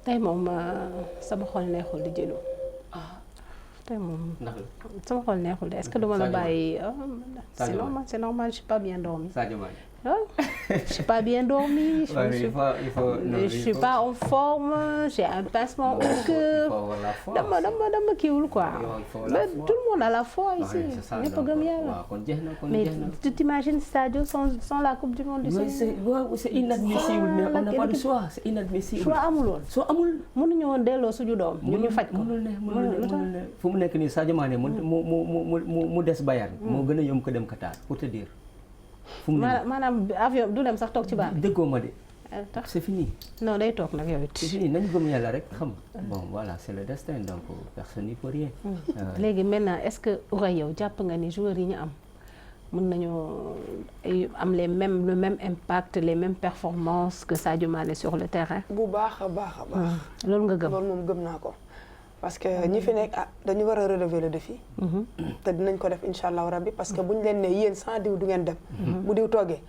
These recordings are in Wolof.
tey moom sama xol neexul di jëlu. tey moom sama xol neexul de est-ce que duma la bàyyi. c'est normal je suis pas bien dormi. Sadio Mané. Je suis pas bien dormi. Je suis pas en forme. J'ai un pincement au cœur. dama kiiwul quoi. Tout le monde a la foi ici. ñëpp a gëm yàlla. Mais tu t'imagines Sadio sans la coupe du monde du Sénégal. C'est inadmissible mais on n'a pas de choix. C'est inadmissible. choix amul woon. soo amul. mënuñu woon delloo suñu doom. ñu faj ko mënul ne fu mu nekk nii Sadio Mané mu des Bayern. moo gën a yomb ko dem Qatar pour te dire. maanaam avion du dem sax toog ci baax. déggoo ma de. c'est fini. non day toog nag yow it. c'est fini nañu gëm yàlla rek xam. bon voilà c'est le destin donc personne n'y peut rien. léegi maintenant est-ce que Houraye yow jàpp nga ni joueurs yi ñu am mën nañu am le même impact les mêmes performances que Sadio Mané sur le terrain. bu baax a baax a baax. loolu nga gëm loolu moom gëm naa ko. parce que ñi fi nekk dañu war a relever le défi. te dinañ ko def incha allahu rabbi parce que bu ñu leen ne yéen sans diw du ngeen dem. bu diw toogee.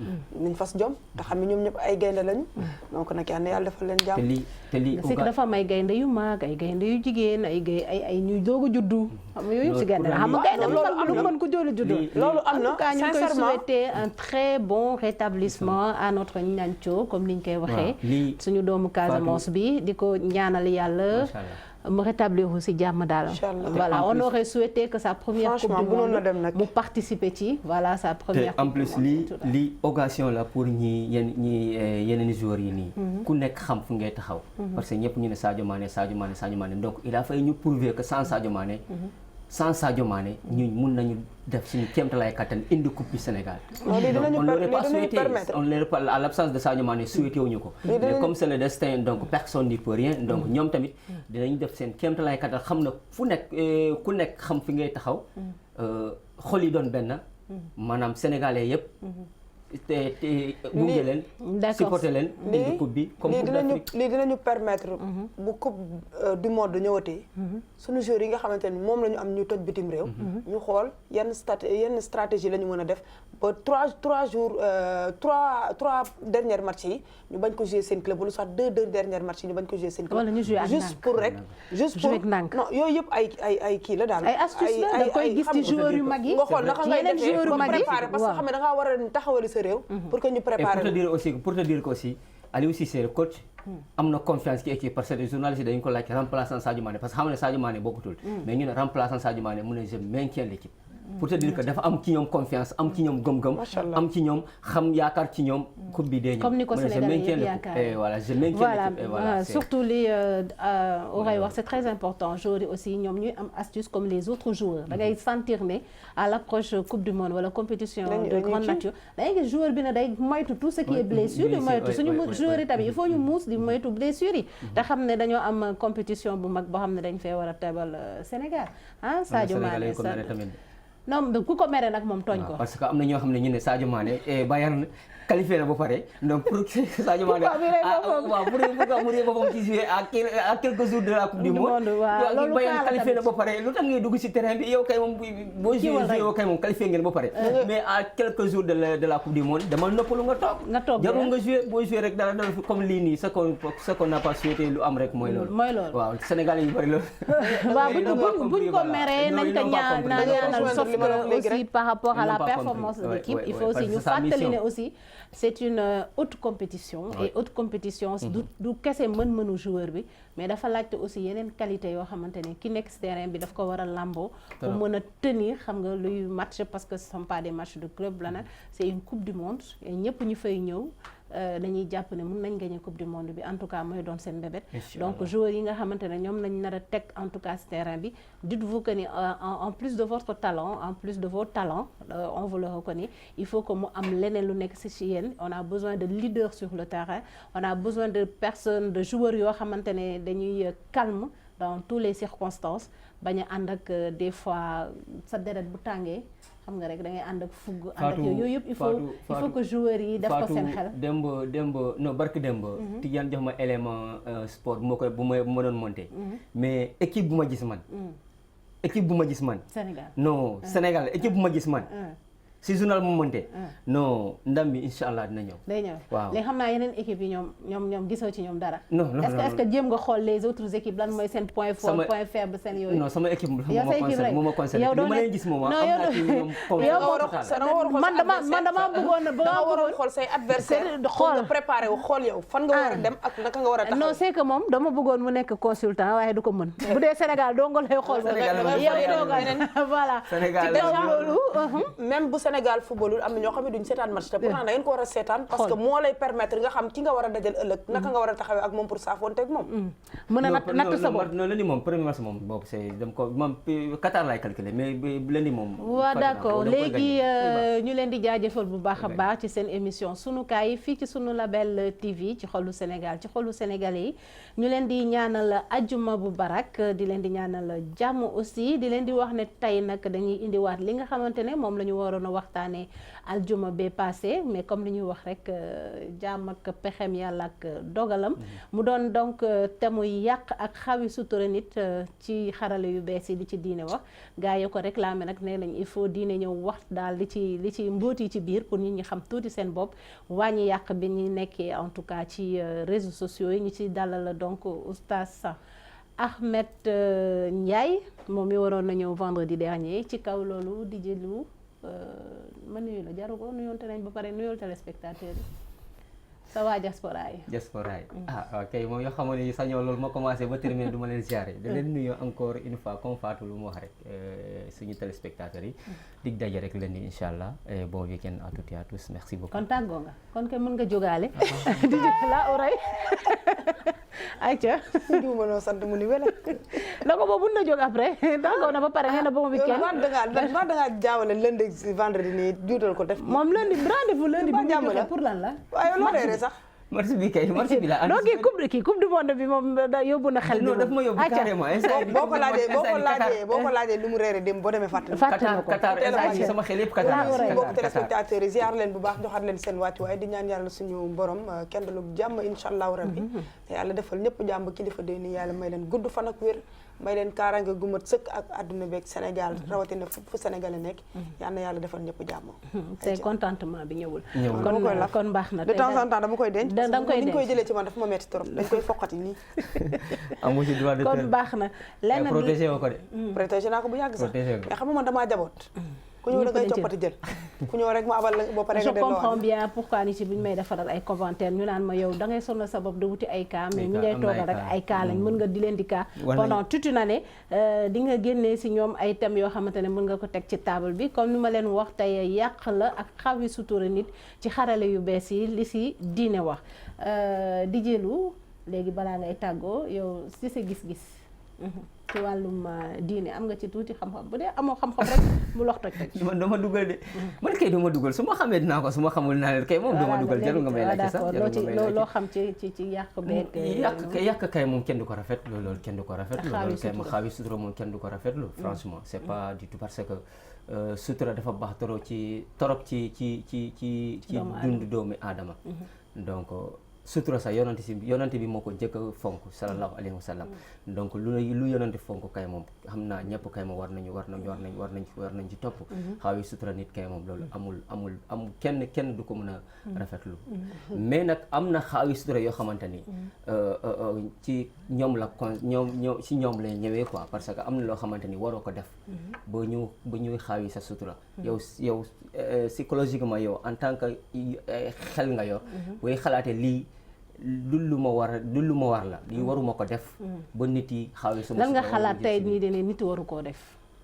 nañ fas jom te xam ne ñoom ñëpp ay gaynde lañu. donc nag yàlla defal leen jàmm. te lii c'est que dafa am ay gaynde yu mag ay gaynde yu jigéen ay ñuy doog a juddu. xam nga yooyu yëpp si gaynde la xam nga gaynde lu mën ko jóolu juddu. loolu am na en tout cas ñu ngi koy souhaiter un très bon rétablissement à notre ñanco comme ni ñu koy waxee. suñu doomu Casamance bi di ko ñaanal yàlla. mu rétablir aussi jàmm daal. voilà on aurait souhaité que sa première coupe du monde mu participer ci voilà sa première coupe en plus lii occasion la pour yeneen joueurs yi nii. ku nekk xam fu ngay taxaw. parce que ñëpp ñu ne Sadio Mané donc il a fallu ñu prouver que sans Sadio Mané ñun mun nañu def suñu kéemtalaay kattan indi coupe du Sénégal. on l'aurait pas souhaité à l'absence de Sadio Mané souhaité wuñu ko. mais comme c'est le destin donc personne n'y peut rien donc ñoom tamit dinañ def seen kéemtalaay kattan xam na fu nekk ku nekk xam fi ngay taxaw. xol yi doon benn. maanaam sénégalais yëpp. te gunge leen. supporter leen. indi coupe bi comme coupe d'Afrique lii dinañu permettre. bu coupe du monde ñëwatee. suñu joueurs yi nga xamante ni moom la ñu am ñu toj bitim réew. ñu xool yenn stratégie la ñu mën a def ba trois derniers matchs yi ñu bañ ko jouer seen club wala soit deux derniers matchs yi ñu bañ ko jouer seen club. wala ñu jouer ak juste pour rek. juste pour non yooyu yëpp ay kii la daal. ay astuces la da koy gis ci joueurs yu mag yi. nga xool naka ngay defee pour préparer parce que xam ne da ngaa war a taxawali sa réew. pour que ñu préparer pour te dire que aussi Aliou Cissé le coach am na confiance ci équipe parce que les journalistes dañu ko laaj remplaçant Sadio Mané parce que xam ne Sadio Mané bokkutul mais ñu ne remplaçant Sadio Mané mu ne je maintiens l'équipe pour te dire que dafa am ci ñoom confiance am ci ñoom gëm-gëm am ci ñoom xam yaakaar ci ñoom coupe bi dee ñëw comme ni ko Sénégal yëpp yaakaar voilà je maintiens l'équipe et voilà surtout li Houraye wax c'est très important joueurs yi aussi ñoom ñuy am astuce comme les autres joueurs da ngay sentir ne à l'approche coupe du monde wala compétition de grande nature da ngay gis joueur bi ne day moytu tout ce qui est blessure di moytu suñu joueurs yi tamit il faut ñu muus di moytu blessure yi te xam ne dañoo am compétition bu mag boo xam ne dañ fee war a tebal Sénégal Sadio Mané non ku ko mere nag moom tooñ ko. parce que am na ñoo xam ne ñu ne Sadio Mané Bayern qualifié na ba pare donc pour Sadio Mané waaw pour mu ree boppam ci jouer à quelques jours de la coupe du monde loolu Bayern qualifié na ba pare lu tax ngay dugg ci terrain bi yow kay moom boo jouer yow kay moom qualifié ngeen ba pare mais à quelques jours de la coupe du monde dama noppalu nga toog jarul nga jouer boo jouer rek dara comme lii nii ce qu'on n'a pas souhaité lu am rek mooy loolu waaw Sénégal yi bari loolu waaw buñ ko meree nañ ko ñaanal sauf que aussi par rapport à la performance de l'équipe il faut aussi ñu fàttali ne aussi c'est une haute compétition et haute compétition du kese mën-mënu joueur bi mais dafa laajte aussi yeneen qualité yoo xamante ne ki nekk ci terrain bi daf ko war a lamboo pour mën a tenir xam nga luy match parce que ce sont pas des matchs de club la nag c'est une coupe du monde et ñëpp ñu fay ñëw dañuy jàpp ne mën nañ gagner coupe du monde bi en tout cas mooy doon seen bébét donc joueurs yi nga xamante ne ñoom lañ nar a teg en tout cas ci terrain bi dites-vous que ni en plus de votre talent en plus de vos talents on vous le reconnaît il faut que mu am leneen lu nekk ci yéen on a besoin de leaders sur le terrain on a besoin de personnes de joueurs yoo xamante ne dañuy calme dans toutes les circonstances bañ a ànd ak des fois sa deret bu tàngee xam nga rek da ngay ànd ak fugg ànd ak yooyu yëpp il faut que joueurs yi def ko seen xel démb non barke démb Tidiane jox ma élément sport bu ma doon monté mais équipe bu ma gis man Sénégal non Sénégal équipe bu ma gis man si journal mu mënte non ndam bi incha allah dina ñëw. day ñëw waaw léegi xam naa yeneen équipe yi ñoom gisoo ci ñoom dara. non non est-ce que jéem nga xool les autres équipes lan mooy seen point fort point faible seen yooyu. non sama équipe moo ma concerné yow li ma leen gis moom am naa ci ñoom man dama bëggoon xool say adversaire xool préparé wu xool yow fan nga war a dem ak naka nga war a taxaw. non c'est que moom dama bëggoon mu nekk consultant waaye du ko mën bu dee Sénégal doo nga lay xool voilà loolu même bu Sénégal footballul am na ñoo xam ne duñ seetaan match te pourtant da ngeen ko war a seetaan parce que moo lay permettre nga xam ki nga war a dajal ëllëg naka nga war a taxawee ak moom pour saafoonte ak moom mën a natt sa bopp non lundi moom premier match moom boobu c'est dem ko moom Qatar laay calculer mais lundi moom waaw d'accord léegi ñu leen di jaajëfal bu baax a baax ci seen émission sunu kaay fii ci sunu Label TV ci xolu Sénégal ci xolu sénégalais yi ñu leen di ñaanal ajjuma bu barak di leen di ñaanal jàmm aussi di leen di wax ne tey nag dañuy indiwaat li nga xamante ne moom la ñu waroon a waxtaanee aljuma bee passé mais comme li ñuy wax rek jàmm ak pexem yàlla ak dogalam mu doon donc te muy yàq ak xawi sutura nit ci xarale yu bees yi di ci diine wax gaa yi ko réclamé nag nee nañ il faut diine ñëw wax daal li ci mbóot yi ci biir pour nit ñi xam tuuti seen bopp wàññi yàq bi ñu nekkee en tout cas ci réseaux sociaux yi ñu ci dalal donc oustaz Ahmed Ndiaye moom mi waroon na ñëw vendredi dernier ci kaw loolu di jëlu ma nuyu la jaru ko nuyoonte nañ ba pare nuyool téléspectateur yi sa waa diaspora yi ok moom yoo xamoon ne sañoo loolu ma commencé ba terminé du ma leen ziare da leen nuyu encore une fois comme Fatou lu mu wax rek suñu téléspectateurs yi dig daje rek leen di incha allah bon week-end à toutes et à tous merci beaucoup kon tàggoo nga kon kay mën nga jógaale di jóg la oray ayca diw ma noo sant mu ni wele na ko boobu na jóg après tàggoo na ba pare nee na bon week-end dangaa jaawale lundi vendredi nii juutal ko def moom lundi rendez-vous lundi bi ñu joxe pour lan la waaye loo reere sax marché bi kay marché bi la non kii coupe du monde bi moom da yóbbu na xel bi non daf ma yóbbu carrément boo ko laajee lu mu reere dem boo demee fàttali Qatar sama xel yëpp Qatar bokk téléspectateurs yi ziar leen bu baax joxaat leen seen wàccuwaay di ñaan yàlla suñu borom kenn dalu jàmm insha allahu rabbi te yàlla defal ñëpp jàmm kilifa day ni yàlla may leen gudd fan ak wér may leen kaaraange gu mat sëkk ak àdduna beeg Sénégal rawatina fu Sénégalais nekk yal na yàlla defal ñëpp jàmm c'est contentement bi ñëwul kon baax na de temps en temps dama koy denc da nga koy denc koy jëlee ci man dafa ma metti trop dañ koy foqati nii amu ci droit de kon baax na lenn protégé woo ko de protégé naa ko bu yàgg sax mais xam nga man damaa jaboot ku ñëw da ngay coppati jël ku ñëw rek ma abal la boo paree nga je comprends bien pourquoi nit yi bu ñu may defaral ay commentaires ñu naan ma yow da ngay sonal sa bopp de wuti ay cas mais ñu ngay toogal rek ay cas lañ mën nga di leen di cas pendant toute une année di nga génnee si ñoom ay thèmes yoo xamante ne mën nga ko teg ci table bi comme ni ma leen wax tey yàq la ak xawi sutura nit ci xarale yu bees yi li si diine wax di jëlu léegi balaa ngay tàggoo yow si sa gis-gis ci wàllum diine am nga ci tuuti xam-xam bu dee amoo xam-xam rek mu lox toj toj man dama dugal de man kay dama dugal su ma xamee dinaa ko su ma xamul naa leen kay moom dama dugal jarul nga may laaj sax loo xam ci yàq beeg yàq kay moom kenn du ko rafetlu loolu kenn du ko rafetlu loolu kay ma xaawi sutura moom kenn du ko rafetlu franchement c'est pas du tout parce que sutura dafa baax torop ci dundu doomi aadama donc sutura sax yonante bi moo ko jëkk a fonk sallallahu alayhi wa sallam donc lu yonante fonk kay moom xam naa ñëpp kay moom war nañ ci topp xaawi sutura nit kay moom loolu amul kenn du ko mën a rafetlu mais nag am na xaawi sutura yoo xamante ni ci ñoom lay ñëwee quoi parce que am na loo xamante ni waroo ko def ba ñuy xaawi sa sutura yow psychologiquement yow en tant que xel nga yor booy xalaatee lii lu ma war la lii waruma ko def ba nit yi xaawi sama lan nga xalaat tey nii de ne nit waru koo def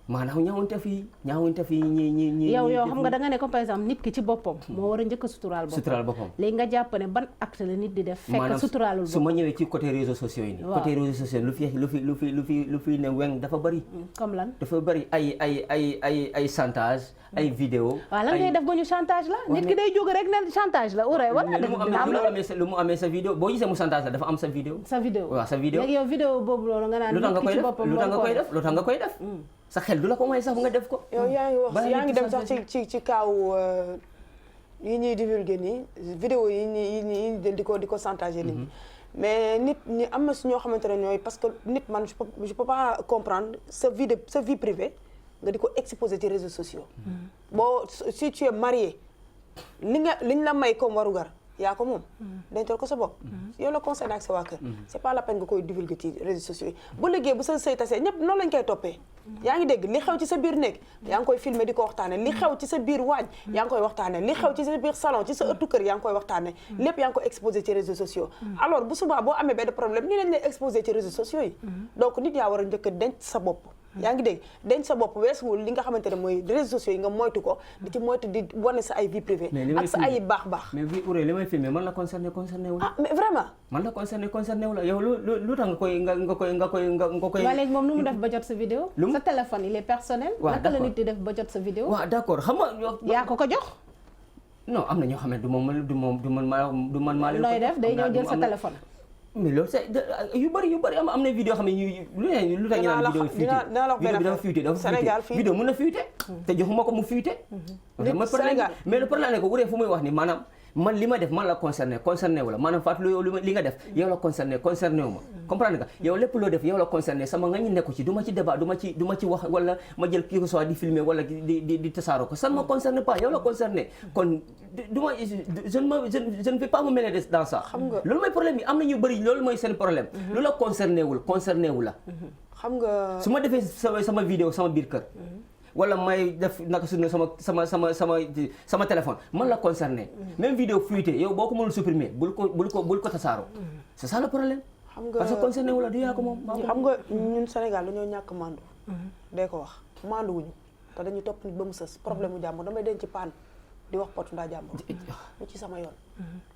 maanaam ñaawante fii ñi yow xam nga da nga ne comme par exemple nit ki ci boppam moo war a njëkk a suturaal boppam léegi nga jàpp ne ban acte la nit di def fekk suturaalul boppam su ma ñëwee ci côté réseaux sociaux yi nii côté réseaux sociaux lu fi ne weng dafa bëri comme lan dafa bëri ay chantage ay vidéo waaw lan ngay def ba ñu chantage la nit ki day jóg rek ne chantage la uray wala lu mu amee sa vidéo boo gisee mu chantage la dafa am sa vidéo waaw sa vidéo léegi yow vidéo boobu loolu nga naan nit ki ci boppam lu tax nga koy def sa xel du la ko may sax nga def ko yow yaa ngi dem sax ci kaaw yi ñuy divulguer nii vidéo yi ñuy jël di ko chantage nit mais nit ñi am na si ñoo xamante ne ñooy parce que nit man je peux pas comprendre sa vie privée nga di ko exposer ci réseaux sociaux boo si tu es marié liñ la may comme warugar yaa ko moom dencal ko sa bopp yow la concerné ak sa waa kër c'est pas la peine nga koy divulguer ci réseaux sociaux yi bu liggéey bu sa sëy tasee ñëpp noonu lañ koy toppee yaa ngi dégg li xew ci sa biir néeg yaa ngi koy filmer di ko waxtaane li xew ci sa biir waañ yaa ngi koy waxtaane li xew ci sa biir salon ci sa ëttu kër yaa ngi koy waxtaane lépp yaa ngi koy exposé ci réseaux sociaux alors bu subaa boo amee benn problème ni lañ lay exposé ci réseaux sociaux yi donc nit yaa war a njëkk a denc sa bopp yaa ngi dégg denc sa bopp weesuwul li nga xamante ne mooy réseaux sociaux yi nga moytu ko di ci moytu di wane sa ay vie privée ak sa ay baax-baax mais vie urée li may filmer man la concerné wu la mais vraiment man la concerné wu la yow lu tax nga koy waa léegi moom nu mu def ba jot sa vidéo sa téléphone il est personnel naka la nit di def ba jot sa vidéo waaw d'accord xam nga yaa ko jox non am na ñoo xam ne du man maa leen nooy def day ñëw jël sa téléphone mais loolu c'est yu bëri am na vidéo xam ne lu tax ñu naan vidéo fuité dafa fuité vidéo mën na fuité te joxuma ko mu fuité mais le problème ne ko wuree fu muy wax ni maanaam man li ma def man la concerné wu la maanaam Fatou yow li nga def yow la concerné wu ma comprendre nga yow lépp loo def yow la concerné sama nga ñu nekku ci du ma ci débat du ma ci wax wala ma jël kii ko soit di filmer wala di tasaaro ko ça ne me concerne pas yow la concerné kon du ma je ne vais pas me mêler dans ça loolu mooy problème bi am na ñu bëri loolu mooy seen problème lu la concerné wu la xam nga su ma defee sama vidéo sama biir kër wala may def naka su ne sama téléphone man la concerné même vidéo fuité yow boo ko mënul supprimer bul ko tasaaro c'est ça le problème xam nga parce que concerné wu la du yaa ko moom xam nga ñun Sénégal dañoo ñàkk mandu day ko wax mandu wuñu te dañuy topp nit ba mu sës problème mu jàmbur damay denc paan di wax potu ndaa jàmbur lu ci sama yoon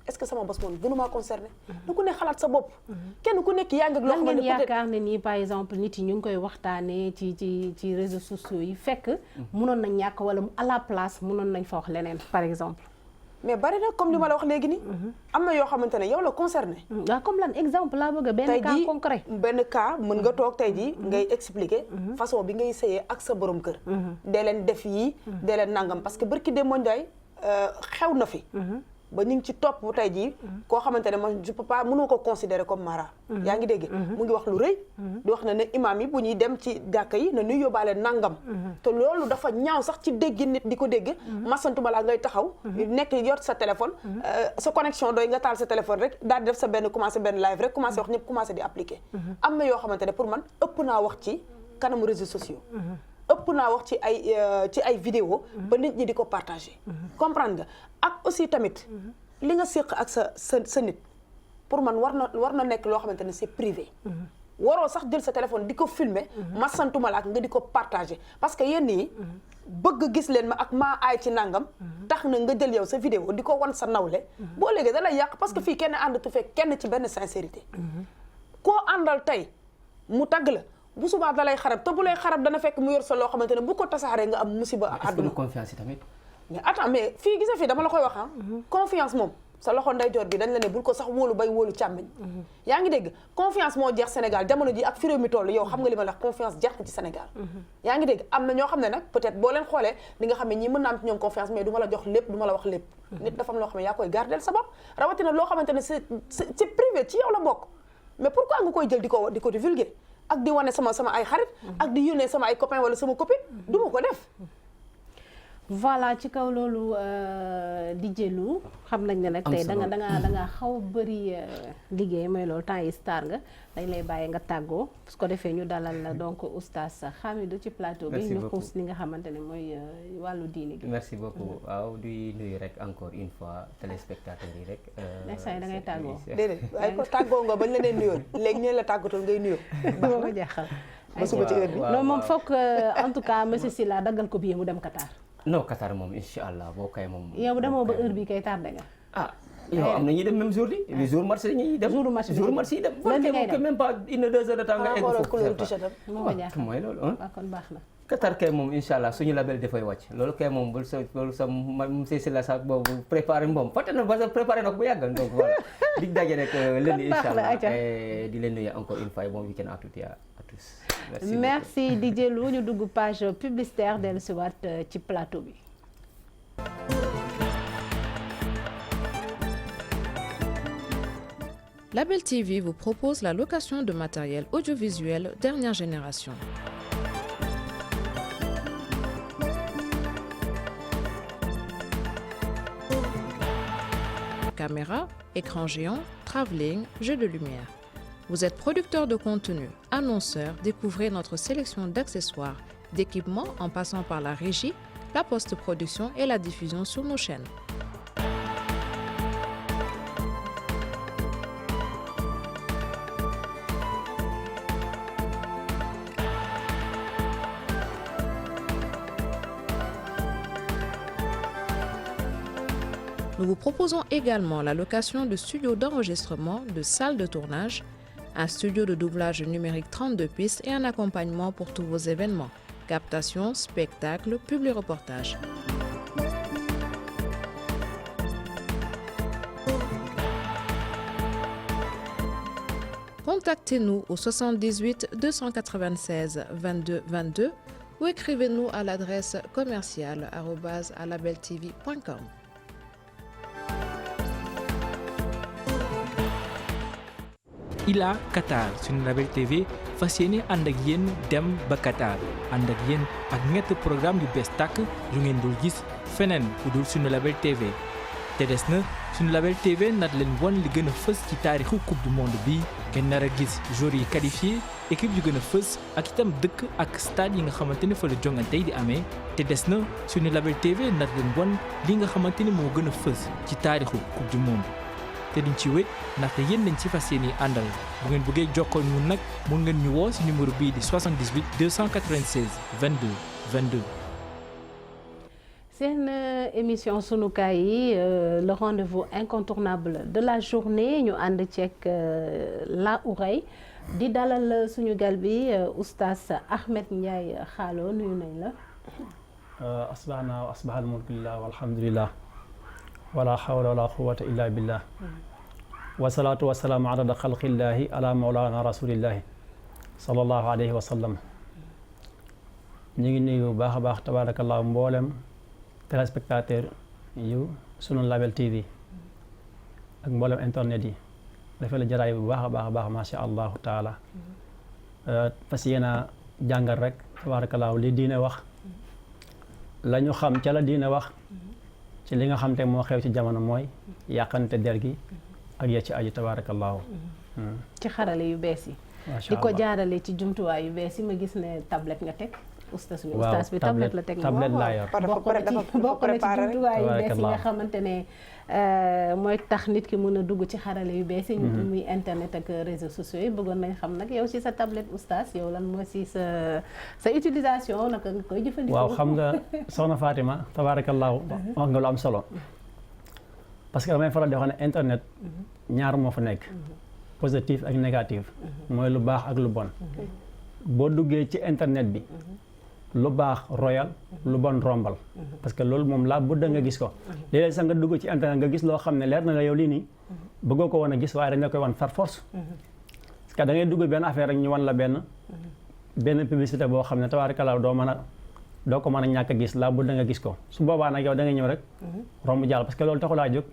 est-ce que sama bos moom gënumaa concerné du ku ne xalaat sa bopp kenn ku nekk yaa ngi ak loo xam ne yaakaar ne nii par exemple nit yi ñu ngi koy waxtaanee ci réseaux sociaux yi fekk mënoon nañ ñàkk wala à la place mënoon nañ fa wax leneen par exemple mais bari na comme li ma la wax léegi ni am na yoo xamante ne yow la concerné waaw comme lan exemple laa bëgg benn cas concret benn cas mën nga toog tey jii ngay expliquer façon bi ngay sëyee ak sa borom kër dee leen def yii dee leen nangam parce que barki de mondiay xew na fi ba ñu ngi ci topp tey jii koo xamante ne man je peux pas mënoo ko considérer comme mara yaa ngi dégg mu ngi wax lu rëy di wax ne imam yi bu ñuy dem ci jàkka yi na ñuy yóbbaale nangam te loolu dafa ñaaw sax ci dégg nit di ko dégg masantuma laa ngay taxaw nekk yor sa téléphone sa connexion doy nga taal sa téléphone rek daal di def sa commencé benn live rek commencé wax ñëpp commencé di appliquer am na yoo xamante ne pour man ëpp naa wax ci kanamu réseaux sociaux ëpp naa wax ci ay vidéo ba nit ñi di ko partager comprendre nga ak aussi tamit li nga séq ak sa nit pour man war na nekk loo xamante ne c'est privé waroo sax jël sa téléphone di ko filmer ma santuma la ak nga di ko partager parce que yenn yi bëgg gis leen ma ak maa aay ci nangam tax na nga jël yow sa vidéo di ko wan sa nawle boo léegi da lay yàq parce que fii kenn àndatu fekk kenn ci benn sincérité koo àndal tey mu tagg la bu subaa da lay xarab te bu lay xarab dana fekk mu yor sa loo xamante ne bu ko tasaaree nga am musiba àdduna confiance yi tamit mais attends mais fii gisa fii dama la koy wax confiance moom sa loxo ndeyjoor bi dañ la ne bul ko sax wóolu bay wóolu càmmiñ yaa ngi dégg confiance moo jeex Sénégal jamono ji ak fi réew mi toll yow xam nga li ma la wax confiance jeex na ci Sénégal yaa ngi dégg am na ñoo xam ne nag peut-être boo leen xoolee di nga xam ne ñii mën naa am ci ñoom confiance mais du ma la jox lépp du ma la wax lépp nit dafa am loo xam ne yaa koy gardel sa bopp rawatina loo xamante ne c'est privé ci yow la bokk mais pourquoi nga koy jël di ko divulguer ak di wane sama ay xarit ak di yónnee sama ay copain wala sama copine du ma ko def voilà ci kaw loolu di jëlu xam nañ ne nag tey da nga xaw bëri liggéey mooy loolu temps yi star nga dañ lay bàyyi nga tàggoo su ko defee ñu dalal la donc oustaz Hamidou ci plateau bi ñu xuus li nga xamante ne mooy wàllu diine gi. merci beaucoup waaw di nuyu rek encore une fois téléspectateurs yi rek. next time da ngay tàggoo. déedéet waaye ko tàggoo nga bañ la nee nuyoo léegi ñu la tàggatoo ngay nuyoo. ba ma jaaxal. ba suba ci heure bi non moom foog en tout cas monsieur Sylla daggal ko billet mu dem Qatar. non Qatar moom incha allah boo kay moom. yow demoo ba heure bi kay tardé nga. ah yow am na ñuy dem même jour bi. jour marché ñuy dem. jour marché yi dem. même pas 1 2 heures de temps nga egg foofu. mooy loolu waaw kon baax na. Qatar kay moom incha allah suñu label dafay wàcc loolu kay moom loolu sa monsieur Sylla sax boobu préparé moom fàtte na parce que préparé na ko bu yàgg donc voilà dig daje rek lundi incha allah di leen nuyu encore une fois bon week-end à toutes et à tous. merci DJ Lou ñu dugg page publicitaire dellu si waat ci plateau bi. Label TV vous propose la location de matériel audiovisuel dernière génération. caméra, écran géant, travelling, jeux de lumière. Vous êtes producteur de contenu, annonceur, découvrez notre sélection d'accessoires, d'équipements en passant par la régie, la post-production et la diffusion sur nos chaînes. Nous vous proposons également la location de studios d'enregistrement, de salles de tournage, un studio de doublage numérique 32 pistes et un accompagnement pour tous vos événements, captation, spectacles, publi-reportages. Contactez-nous au 78 296 22 22 ou écrivez-nous à l'adresse commerciale@alabeltv.com. Ila Qatar suñu Label TV fas yéene ànd ak yéen dem ba Qatar ànd ak yéen ak ñetti programme yu bees tàkk yu ngeen dul gis feneen fu dul suñu Label TV te des na suñu Label TV nat leen won li gën a fës ci taarixu coupe du monde bi ngeen nar a gis joueurs yi qualifié équipe yu gën a fës ak itam dëkk ak stade yi nga xamante ne fa la jongante yi di amee te des na suñu Label TV nat leen won li nga xamante ne moo gën a fës ci taarixu coupe du monde. te duñ ci wét ndaxte yéen lañ ci fas yéene àndal bu ngeen bëggee jokkoo ñun nag mun ngeen ñu woo si numéro bii di 78 296 22 22. seen émission sunukaay yi le rendez-vous incontournable de la journée ñu ànd ceeg La Oreille di dalal suñu gal bi oustaz Ahmed Ndiaye Khallo nuyu nañ la. asbahna wa asbahal mulku lillah walhamdulillah wala hawla wala quwwata illa billah wasalaatu wasalaamu ala xalqillahi ala mawlana rasulillahi sallallahu alayhi wa sallam. ñu ngi nuyu bu baax a baax tabarakallah mboolem téléspectateur yu sunu Label TV ak mboolem internet yi dafa la jaraay bu baax a baax masha allahu taala fas yéena jàngal rek tabarakallah li diine wax la ñu xam ca la diine wax ci li nga xam te moo xew ci jamono mooy yàqante der gi ak ya ci aju tabaarakallaahu ci xarale yu bees yi di ko jaarale ci jumtuwaay yu bees yi ma gis ne tablette nga teg oustaz bi oustaz bi tablette la teg tablette laa yor bokk na ci jumtuwaay yu bees yi nga xamante ne mooy tax nit ki mën a dugg ci xarale yu bees yi muy internet ak réseaux sociaux yi bëggoon nañ xam nag yow ci sa tablette oustaz yow lan moo si sa utilisation naka nga koy jëfandikoo. waaw xam nga soxna Fatima tabaarakallaahu wax nga lu am solo parce que damay faral di wax ne internet ñaar moo fa nekk positif ak négatif mooy lu baax ak lu bon boo duggee ci internet bi lu baax royal lu bon rombal parce que loolu moom laa budda nga gis ko léeg-léeg sax nga dugg ci internet nga gis loo xam ne leer na la yow lii nii bëggoo ko woon a gis waaye dañ la koy wan par force parce que da ngay dugg benn affaire rek ñu wan la benn publicité boo xam ne tabaarkalla doo ko mën a ñàkk a gis laa budda nga gis ko su boobaa nag yow da ngay ñëw rek romb jàll parce que loolu taxu laa jóg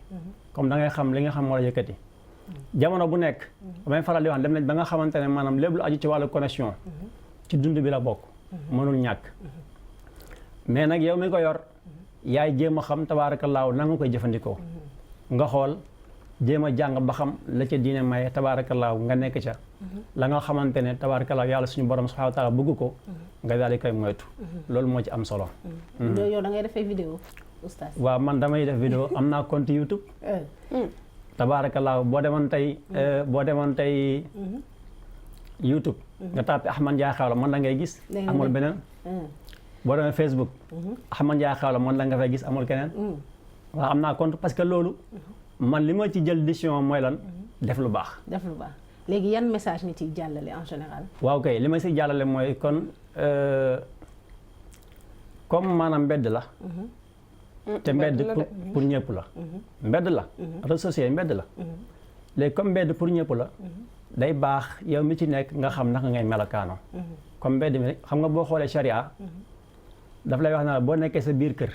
comme da ngay xam li nga xam moo la yëkkati jamono bu nekk damay faral di wax dem nañ ba nga xamante ne maanaam lépp lu aju ci wàllu connexion ci dund bi la bokk mënul ñàkk mais nag yow mi ko yor yaay jéem a xam tabaarakallaahu na nga koy jëfandikoo nga xool jéem a jàng ba xam la ca diine maye tabaarakallaahu nga nekk ca la nga xamante ne tabaarakallaahu yàlla suñu borom subhaanahu wa taala bëgg ko nga daal di koy moytu loolu moo ci am solo. yow da ngay defee vidéo oustaz. waaw man damay def vidéo am naa compte YouTube tabaarakallaahu boo demoon tey YouTube nga tàppe Ahmed Ndiaye Khallo man la ngay gis amul beneen boo demee Facebook Ahmed Ndiaye Khallo man la nga fay gis amul keneen waaw am naa compte parce que loolu man li ma ci jël décision mooy lan def lu baax léegi yan message nga ciy jàllale en général waaw kay li ma ciy jàllale mooy kon comme maanaam mbedd la te mbedd pour ñëpp la mbedd la réseaux sociaux mbedd la léegi comme mbedd pour ñëpp la day baax yow mi ci nekk nga xam naka ngay melokaano comme mbedd mi xam nga boo xoolee charia daf lay wax na la boo nekkee sa biir kër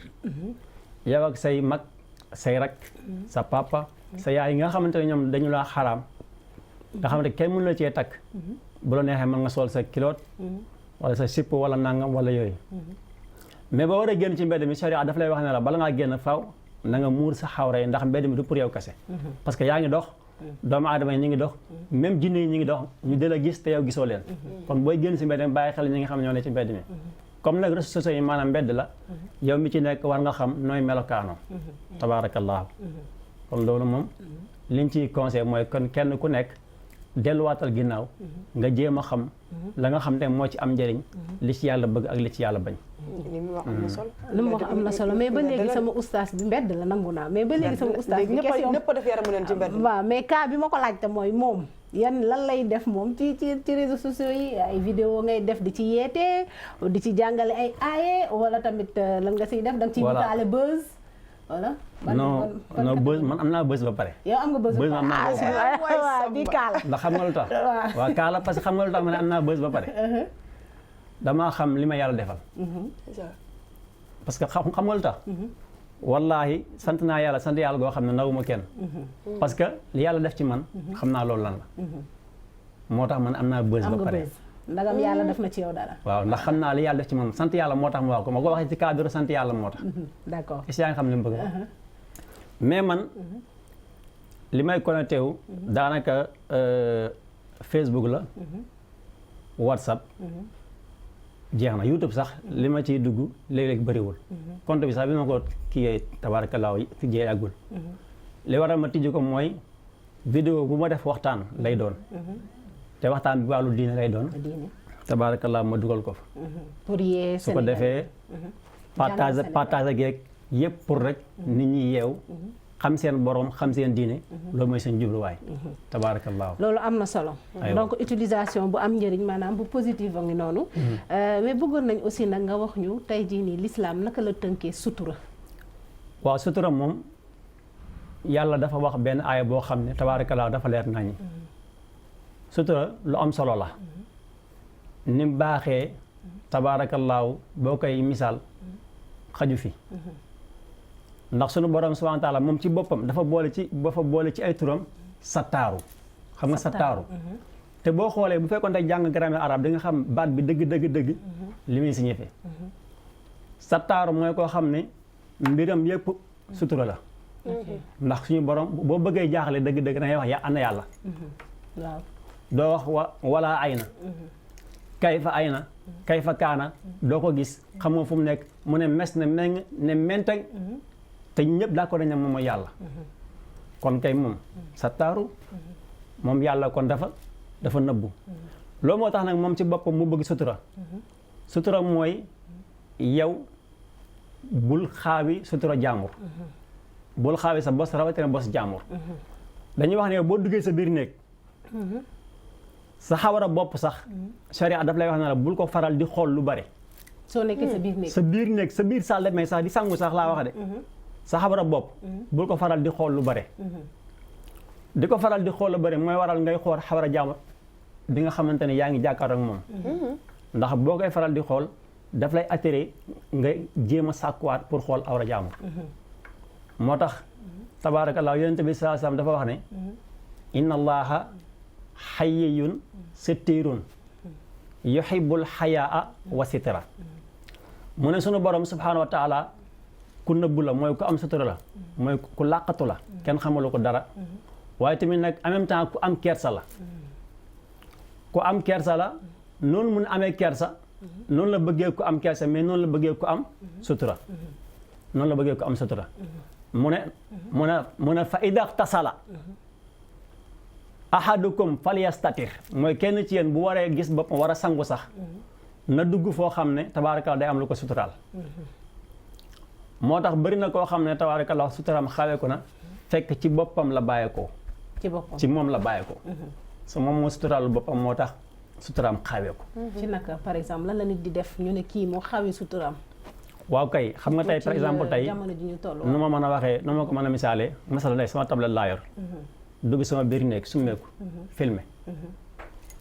yow ak say mag say rak sa papa sa yaay yi nga xamante ne ñoom dañu laa xaraam nga xamante kenn mënu la cee takk bu la neexee mën nga sol sa kiloot wala sa sipp wala nangam wala yooyu mais boo war a génn ci mbedd mi charia daf lay wax ne la bala ngaa génn faaw na nga muur sa xawra yi ndax mbedd mi du pour yow kese parce que yaa ngi dox doomu aadama yi ñu ngi dox même jinne yi ñu ngi dox ñu di la gis te yow gisoo leen kon booy génn si mbedd mi bàyyi xel ñi nga xam ne ñoo ne ci mbedd mi comme nag réseaux sociaux yi maanaam mbedd la yow mi ci nekk war nga xam nooy melokaanoo tabaarakallaahu kon loolu moom liñ ciy conseil mooy kon kenn ku nekk delluwaatal ginnaaw nga jéem a xam la nga xam ne moo ci am njëriñ li ci yàlla bëgg ak li ci yàlla bañ li mu wax am na solo. li mu wax am na solo mais ba léegi sama ustaas bi mbedd la nangu naa mais ba léegi sama ustaas bi question ñëpp def yaramu leen ci mbedd. waaw mais cas bi ma ko laajte mooy moom yan lan lay def moom ci réseaux sociaux yi ay vidéo ngay def di ci yeete di ci jàngale ay aaye wala tamit lan nga siy def da nga ciy wutaale buzz voilà. non buzz man am naa buzz ba pare. yow am nga buzz ba pare waaw di kaala. ndax xam nga lu tax waaw kaala parce que xam nga lu tax ma ne am naa buzz ba pare. damaa xam li ma yàlla defal. parce que xam nga lu tax. wallaahi sant naa yàlla sant yàlla goo xam ne nawuma kenn. parce que li yàlla def ci man. xam naa loolu lan la. moo tax man am naa buzz ba pare. ndagam yàlla def na ci yow dara. waaw ndax xam naa li yàlla def ci man sant yàlla moo tax ma wax ko ma ko waxee ci cadre sant yàlla moo tax. d'accord est-ce que yaa ngi xam li mu bëgg mais man li may connecté wu daanaka Facebook la. WhatsApp. jeex na YouTube sax li ma ciy dugg léeg-léeg bëriwul. compte bi sax bi ma ko kii tabaarakallaahu tijjee yàggul. li waral ma tijji ko mooy vidéo bu ma def waxtaan lay doon. te waxtaan bi wàllu diine lay doon. tabaarakallaahu ma dugal ko fa. pour yee su ko defee. partage geeg yëpp pour rek nit ñi yeew. xam seen borom xam seen diine. loolu mooy seen jubluwaay. tabaarakallaahu loolu am na solo. donc utilisation bu am njëriñ maanaam bu positive a ngi noonu. mais bëggoon nañ aussi nag nga wax ñu tey jii nii l'islam naka la tënkee sutura. waaw sutura moom yàlla dafa wax benn aaya boo xam ne tabaarakallaahu dafa leer nañu. sutura lu am solo la. ni mu baaxee tabaarakallaahu boo koy misaal xaju fi. ndax sunu borom subhaanahu wa taala moom ci boppam dafa boole ci ay turam sattaaru xam nga sattaaru te boo xoolee bu fekkoon tey jàng grammaire arabe di nga xam baat bi dëgg li muy signifié sattaaru mooy koo xam ne mbiram yëpp sutura la ndax suñu borom boo bëggee jaaxle dëgg da ngay wax ya ana yàlla waaw doo wax wala ay na kayfa ay na kayfa kaana doo ko gis xamoo fu mu nekk mu ne mes ne meng ne menteg te ñëpp daa ko dañ ne moom mooy yàlla kon kay moom sattaaru moom yàlla kon dafa nëbbu loolu moo tax nag moom ci boppam mu bëgg sutura mooy yow bul xaawi sutura jàmbur bul xaawi sa bos rawatina bos jàmbur dañuy wax ne boo duggee sa biir néeg sa xawara bopp sax sharia daf lay wax ne la bul ko faral di xool lu bari soo nekkee sa biir néeg sa biir salle de bain sax di sangu sax laa wax de sa xawara bopp bul ko faral di xool lu bare di ko faral di xool lu bare mooy waral ngay xool xawara jàmbur bi nga xamante ne yaa ngi jàkkaar ak moom ndax boo koy faral di xool daf lay attiré nga jéem a sàkkuwaat pour xool awra jàmbur moo tax tabaarakallaa yonent bi sallallahu alayhi wasallam dafa wax ne inna allaha hayyun sittirun yuhibbul hayaa wa sitra mu ne sunu borom subhanahu wa taala ku nëbbu la mooy ku am sutura la mooy ku làqatu la kenn xamalu ko dara waaye tamit nag en même temps ku am kersa la ku am kersa la noonu mun amee kersa noonu la bëggee ku am kersa mais noonu la bëggee ku am sutura noonu la bëggee ku am sutura mu ne fa ida tasala ahadukum falyastatir mooy kenn ci yéen bu waree gis boppam war a sangu sax na dugg foo xam ne tabaarakallaa day am lu ko suturaal moo tax bëri na koo xam ne tabaarakallaa suturaam xawee ko na fekk ci boppam la bàyyeekoo ci moom la bàyyeekoo so moom moo suturaal boppam moo tax suturaam xawee ko ci naka par exemple lan la nit di def ñu ne kii moo xawee suturaam waaw kay xam nga tey par exemple tey nu ma mën a waxee nu ma ko mën a misaalee masala day sama tablette laa yor dugg sama biir néeg summeeku filmé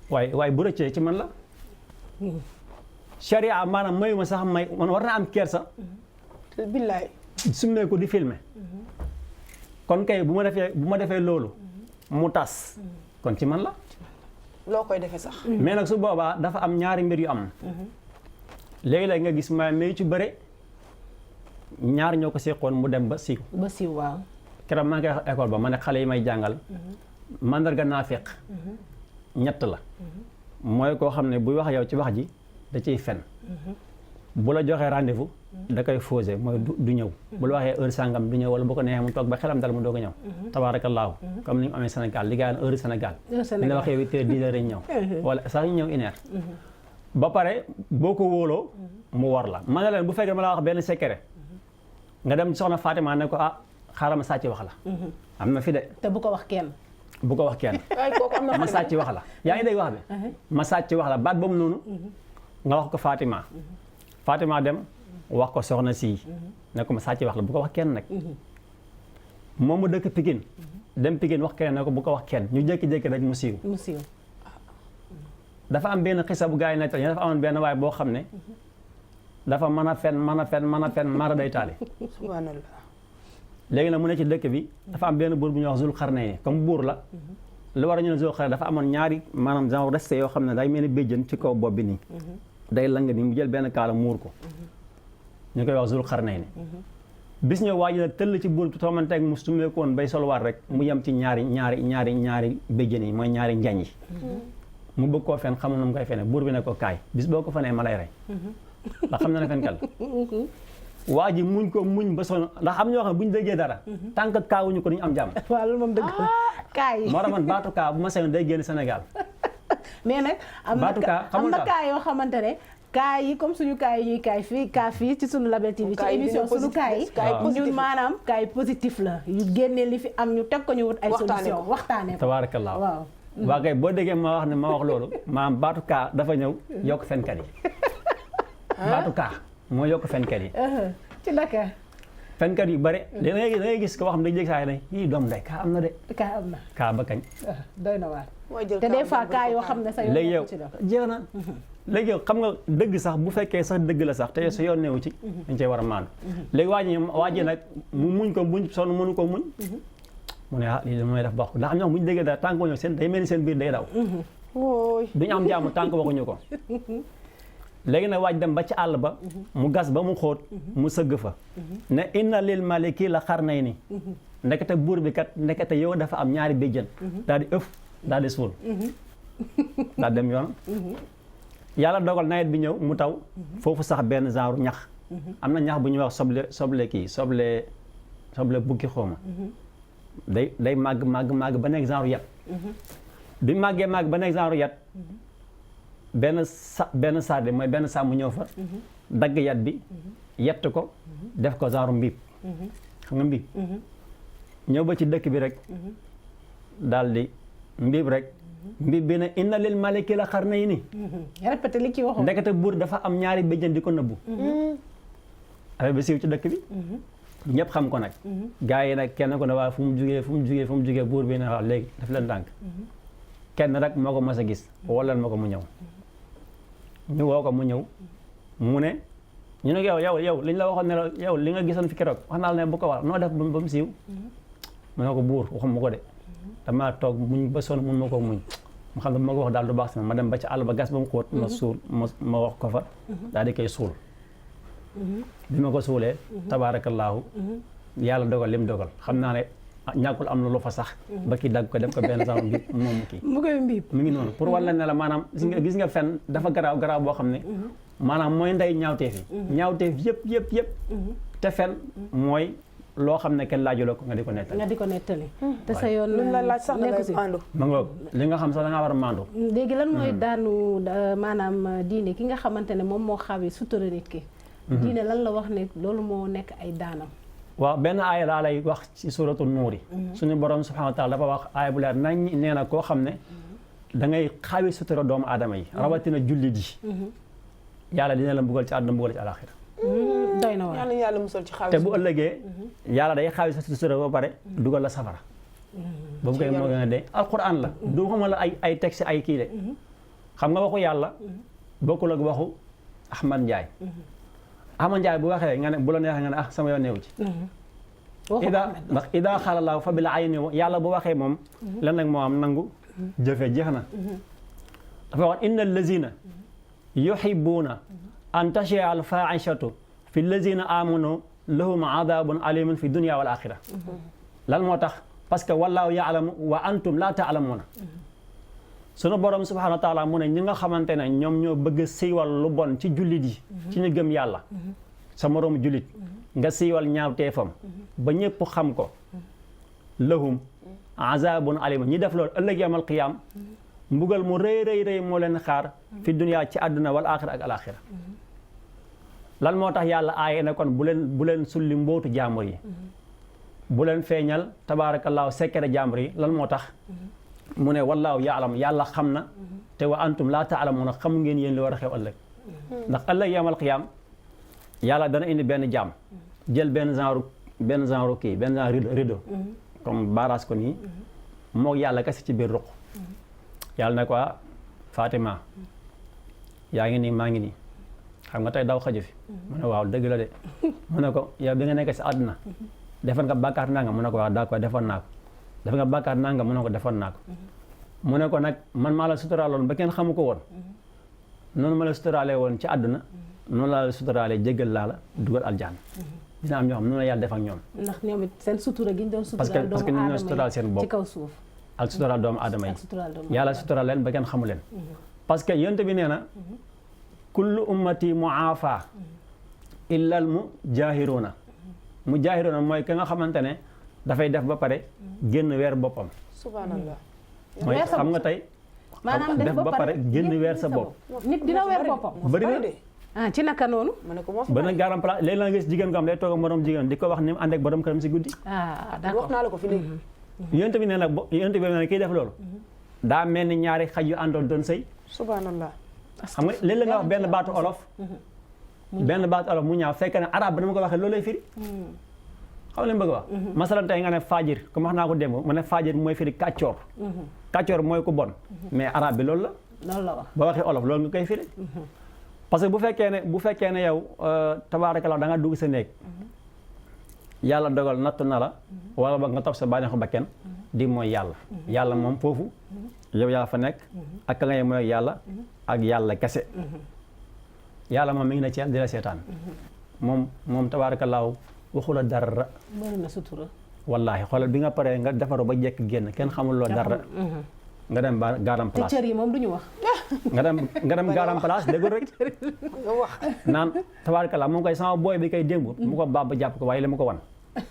waaye bu rëccee ci man la sharia maanaam mayuma sax man war naa am kersa billaay summeeku di filmé kon kay bu ma defee loolu mu tas kon ci man la loo koy defee sax mais nag su boobaa dafa am ñaari mbir yu am léegi-léeg nga gis ma ci bëre ñaar ñoo ko seqoon mu dem ba siiw. ba siiw waaw. keroog maa ngi koy wax école ba ma ne xale yi may jàngal. mandarga naafiq ñett la. mooy koo xam ne buy wax yow ci wax ji da ciy fen. bu la joxee rendez-vous da koy fausser mooy du ñëw. bu la waxee heure sangam du ñëw wala bu ko neexee mu toog ba xelam dal mu doog a ñëw. tabaarakallaahu comme ni ñu amee Sénégal liggéeyal heure Sénégal. li la waxee 8 heures 10 heures ñëw. wala sax ñu ñëw 1 heure. ba pare boo ko wóoloo mu war la ma ne leen bu fekkee ma la wax benn secret nga dem soxna Fatima ne ko xaaral ma sàcc wax la. am na fi de. te bu ko wax kenn. bu ko wax kenn. ma sàcc wax la yaa ngi dégg wax bi. ma sàcc wax la baat boobu noonu. nga wax ko Fatima. Fatima dem wax ko soxna si. ne ko ma sàcc wax la bu ko wax kenn nag. moom mu dëkk Pikine. dem Pikine wax kenn ne ko bu ko wax kenn ñu jékki-jékki rek mu siiw. mu siiw. dafa am benn xisa bu gars yi nekk dafa amoon benn waay boo xam ne. dafa mën a fen mara day taali. subhanallah. léegi nag mu ne ci dëkk bi dafa am benn buur bu ñuy wax Zul Xarnayni comme buur la. lu war a ñu ne Zul Xarnayni dafa amoon ñaari maanaam genre resté yoo xam ne day mel ni béjjën ci kaw bopp bi nii. day lang ni mu jël benn kaala muur ko. ñu koy wax Zul Xarnayni. bis ñëw waa ji nag tëll ci buur bi toomanteeg mu sumeeku woon bay solwaat rek mu yem ci ñaari béjjën yi mooy ñaari njañ yi. mu bëgg koo fen xamul nu mu koy fene buur bi ne ko kaay bis boo ko fenee ma lay rey. ndax xam na ne fenkal waa ji muñ ko muñ ba sonn ndax am ñoo xam ne bu ñu déggee dara. tant que kaawuñu ko duñu am jàmm. waaw loolu moom dëgg la kaay yi. moo tax man baatu kaa bu ma sañoon day génn Sénégal. mais nag am na kaa yoo xamante ne kaa yi comme suñu kaa yi ñuy kaa fii ci suñu Label TV ci émission suñu kaa yi ñun maanaam kaa yi positif la yu génnee li fi am ñu teg ko ñu wut ay solution waxtaane ko tabaarakallaa waaw waa kay boo déggee ma wax ne ma wax loolu maanaam baatu kaa dafa ñëw yokk fenkat yi baatu kaa moo yokk fenkat yi ci naka fenkat yu bare da ngay gis ko wax xam ne dañu saa ne yii doom day kaa am na de kaa ba kañ doy na waar te des fois kaa yoo xam ne sa yoon léegi yow jeex na léegi yow xam nga dëgg sax bu fekkee sax dëgg la sax te sa yoon newu ci dañ cey war a maandu léegi waa ji nag mu muñ ko muñ sonn mënu ko muñ mu ne lii da may def baax ndax ñoom bu ñu déggee daal tànk ñoo seen day mel ni seen biir day daw duñu am jàmm tànk waxuñu ko léegi nag waaj dem ba ci àll ba mu gas ba mu xóot mu sëgg fa ne inna lil maliki la xarnayni ndekete buur bi kat ndekete yow dafa am ñaari béjjën daal di ëf daal di suul daal dem yoon yàlla dogal nawet bi ñëw mu taw foofu sax benn genre ñax am na ñax bu ñuy wax soble bukki xooma day màgg ba nekk genre yat bi màggee ba nekk genre yat benn sarde mooy benn sàmm ñëw fa dagg yat bi yett ko def ko genre mbiib xam nga mbiib ñëw ba ci dëkk bi rek daal di mbiib rek mbiib bi ne inna lil maliki la xarnayni répété li ki waxoon ndekete buur dafa am ñaari béjjën di ko nëbbu affaire bi siiw ci dëkk bi ñëpp xam ko nag gars yi nag kenn ko ne waaye fu mu jugee buur bi ne waaw léegi daf leen tànk kenn rek moo ko mës a gis wala ma ko mu ñëw ñu woo ko mu ñëw mu ne ñu ne yow liñ la waxoon ne la yow li nga gisoon fi keroog wax naa la ne bu ko wax noo def ba mu siiw mu ne ko buur waxuma ko de damaa toog muñ ba sonn mun ma ko muñ mu xam ne ma ko wax daal du baax si ma dem ba ci àll ba gas ba mu xóot ma suul ma wax ko fa daal di koy suul bi ma ko suulee tabaarakallaahu yàlla dogal lim dogal xam naa ne ñàkkul am na lu fa sax ba kii dagg ko dem ko benn genre mbiib moom kii mu koy mbiib mu ngi noonu pour walla ne la maanaam gis nga fen dafa garaaw boo xam ne maanaam mooy ndey ñaawteef yi ñaawteef yëpp te fen mooy loo xam ne kenn laajuloo ko nga di ko nettali te sa yoon luñ la laaj sax da ngay maandu ma ngoog li nga xam sax da ngaa war a maandu léegi lan mooy daanu maanaam diine ki nga xamante ne moom moo xawee sutura nit ki diine lan la wax ne loolu moo nekk ay daanam waaw benn aaya laa lay wax ci suratu nuuri suñu borom subhanahu wa taala dafa wax aaya bu leer nañ nee na koo xam ne da ngay xaawi sutura doomu aadama yi rawatina jullit yi yàlla dina la mbugal ci àdduna mbugal ci alaxira doy na waar yàlla musal ci xaawi te bu ëllëgee yàlla day xaawi sa sutura ba pare dugal la safara boobu koy moo gën a dee alquran la du xama la ay texte ay kii de xam nga waxu yàlla bokkul ak waxu Ahmad Ndiaye Ahmad Ndiaye bu waxee nga ne bu la neexee nga ne sama yoon neewu ci ndax ida xalalaahu fa bil ayni yàlla bu waxee moom lan nag moo am nangu jëfe jeex na dafa wax inna allazina yuhibbuna an tashia al faishatu fi allazina amanu lahum adabun alimun fi dunya wal axira lan moo tax parce que wallaahu yaalamu wa antum la taalamuuna sunu borom subhanahu wa taala mu ne ñi nga xamante ne ñoom ñoo bëgg a siiwal lu bon ci jullit yi ci ñu gëm yàlla sa moroomu jullit nga siiwal ñaawteefam ba ñëpp xam ko lahum azabun alim ñi def loolu ëllëg yamal qiyaam mbugal mu rëy rëy rëy moo leen xaar fi dunya ci àdduna wal axira ak alaxira lan moo tax yàlla aaye ne kon bu leen sulli mbootu jaambur yi bu leen feeñal tabaarakallaahu sekkere jaambur yi lan moo tax mu ne wallaahu yaalam yàlla xam na te wa antum laa taalamuuna xamu ngeen yéen li war a xew ëllëg ndax ëllëg yamal qiyaam yàlla dana indi benn jaam jël benn genre rideau comme baaraas ko nii moo yàlla kese ci biir ruq yàlla ne ko Fatima yaa ngi nii maa ngi nii xam nga tey daw xaju fi mu ne waaw dëgg la de mu ne ko yow bi nga nekk si àdduna defoon nga bàkkaar nanga mu ne ko waaw d'accord defoon naa ko def nga bàkkaar nanga mu ne ko defoon naa ko mu ne ko nag man maa la suturaaloon ba kenn xamu ko woon noonu ma la suturaalee woon ci àdduna noonu laa la suturaalee jéggal laa la dugal aljanna dina am ñoo xam noonu la yàlla def ak ñoom ndax ñoom it seen sutura gi ñu doon suturaal parce que ñu doon suturaal seen bopp ci kaw suuf ak suturaal doomu aadama yi yàlla suturaal leen ba kenn xamu leen parce que yonent bi nee na kullu ummati muafa illa al mujahiruna mooy ka nga xamante ne dafay def ba pare génn weer boppam subhanallah mooy xam nga tey maanaam def ba pare génn weer sa bopp nit dina weer boppam bëri na ah ci naka noonu ba na garam place léegi la nga gis jigéen ko am day toog ak moroom jigéen di ko wax ni mu ànd ak borom këram si guddi d'accord wax naa la ko fi léegi yonent bi nee na kiy def loolu daa mel ni ñaari xaj yu àndoon doon sëy subhanallah xam nga léeg la nga wax benn baatu olof mu ñaaw fekk ne arab ba dama ko waxee loolu lay firi xam nga li mu bëgg a wax masalan tey nga ne faajir comme wax naa ko démb mu ne faajir mooy firi kàccoor kàccoor mooy ku bon mais arab bi loolu la wax ba waxee olof loolu nga koy firi parce que bu fekkee ne yow tabaarakallah da nga dugg sa néeg yàlla dogal nattu na la wala ba nga topp sa bànneexu bakken di mooy yàlla moom foofu yow yaa fa nekk ak ka ngay mooy yàlla ak yàlla kese yàlla moom mi ngi ne ci di la seetaan moom tabaarakallaahu waxu la dara bëri na sutura wallaahi xoolal bi nga paree nga defaru ba jekk génn kenn xamul loo dara nga dem ba gaaram place te cër yi moom duñu wax nga dem gaaram place déggul rek nga wax naan tabaarakallaahu moom koy sama booy bi koy démb mu ko baab ba jàpp ko waaye li mu ko wan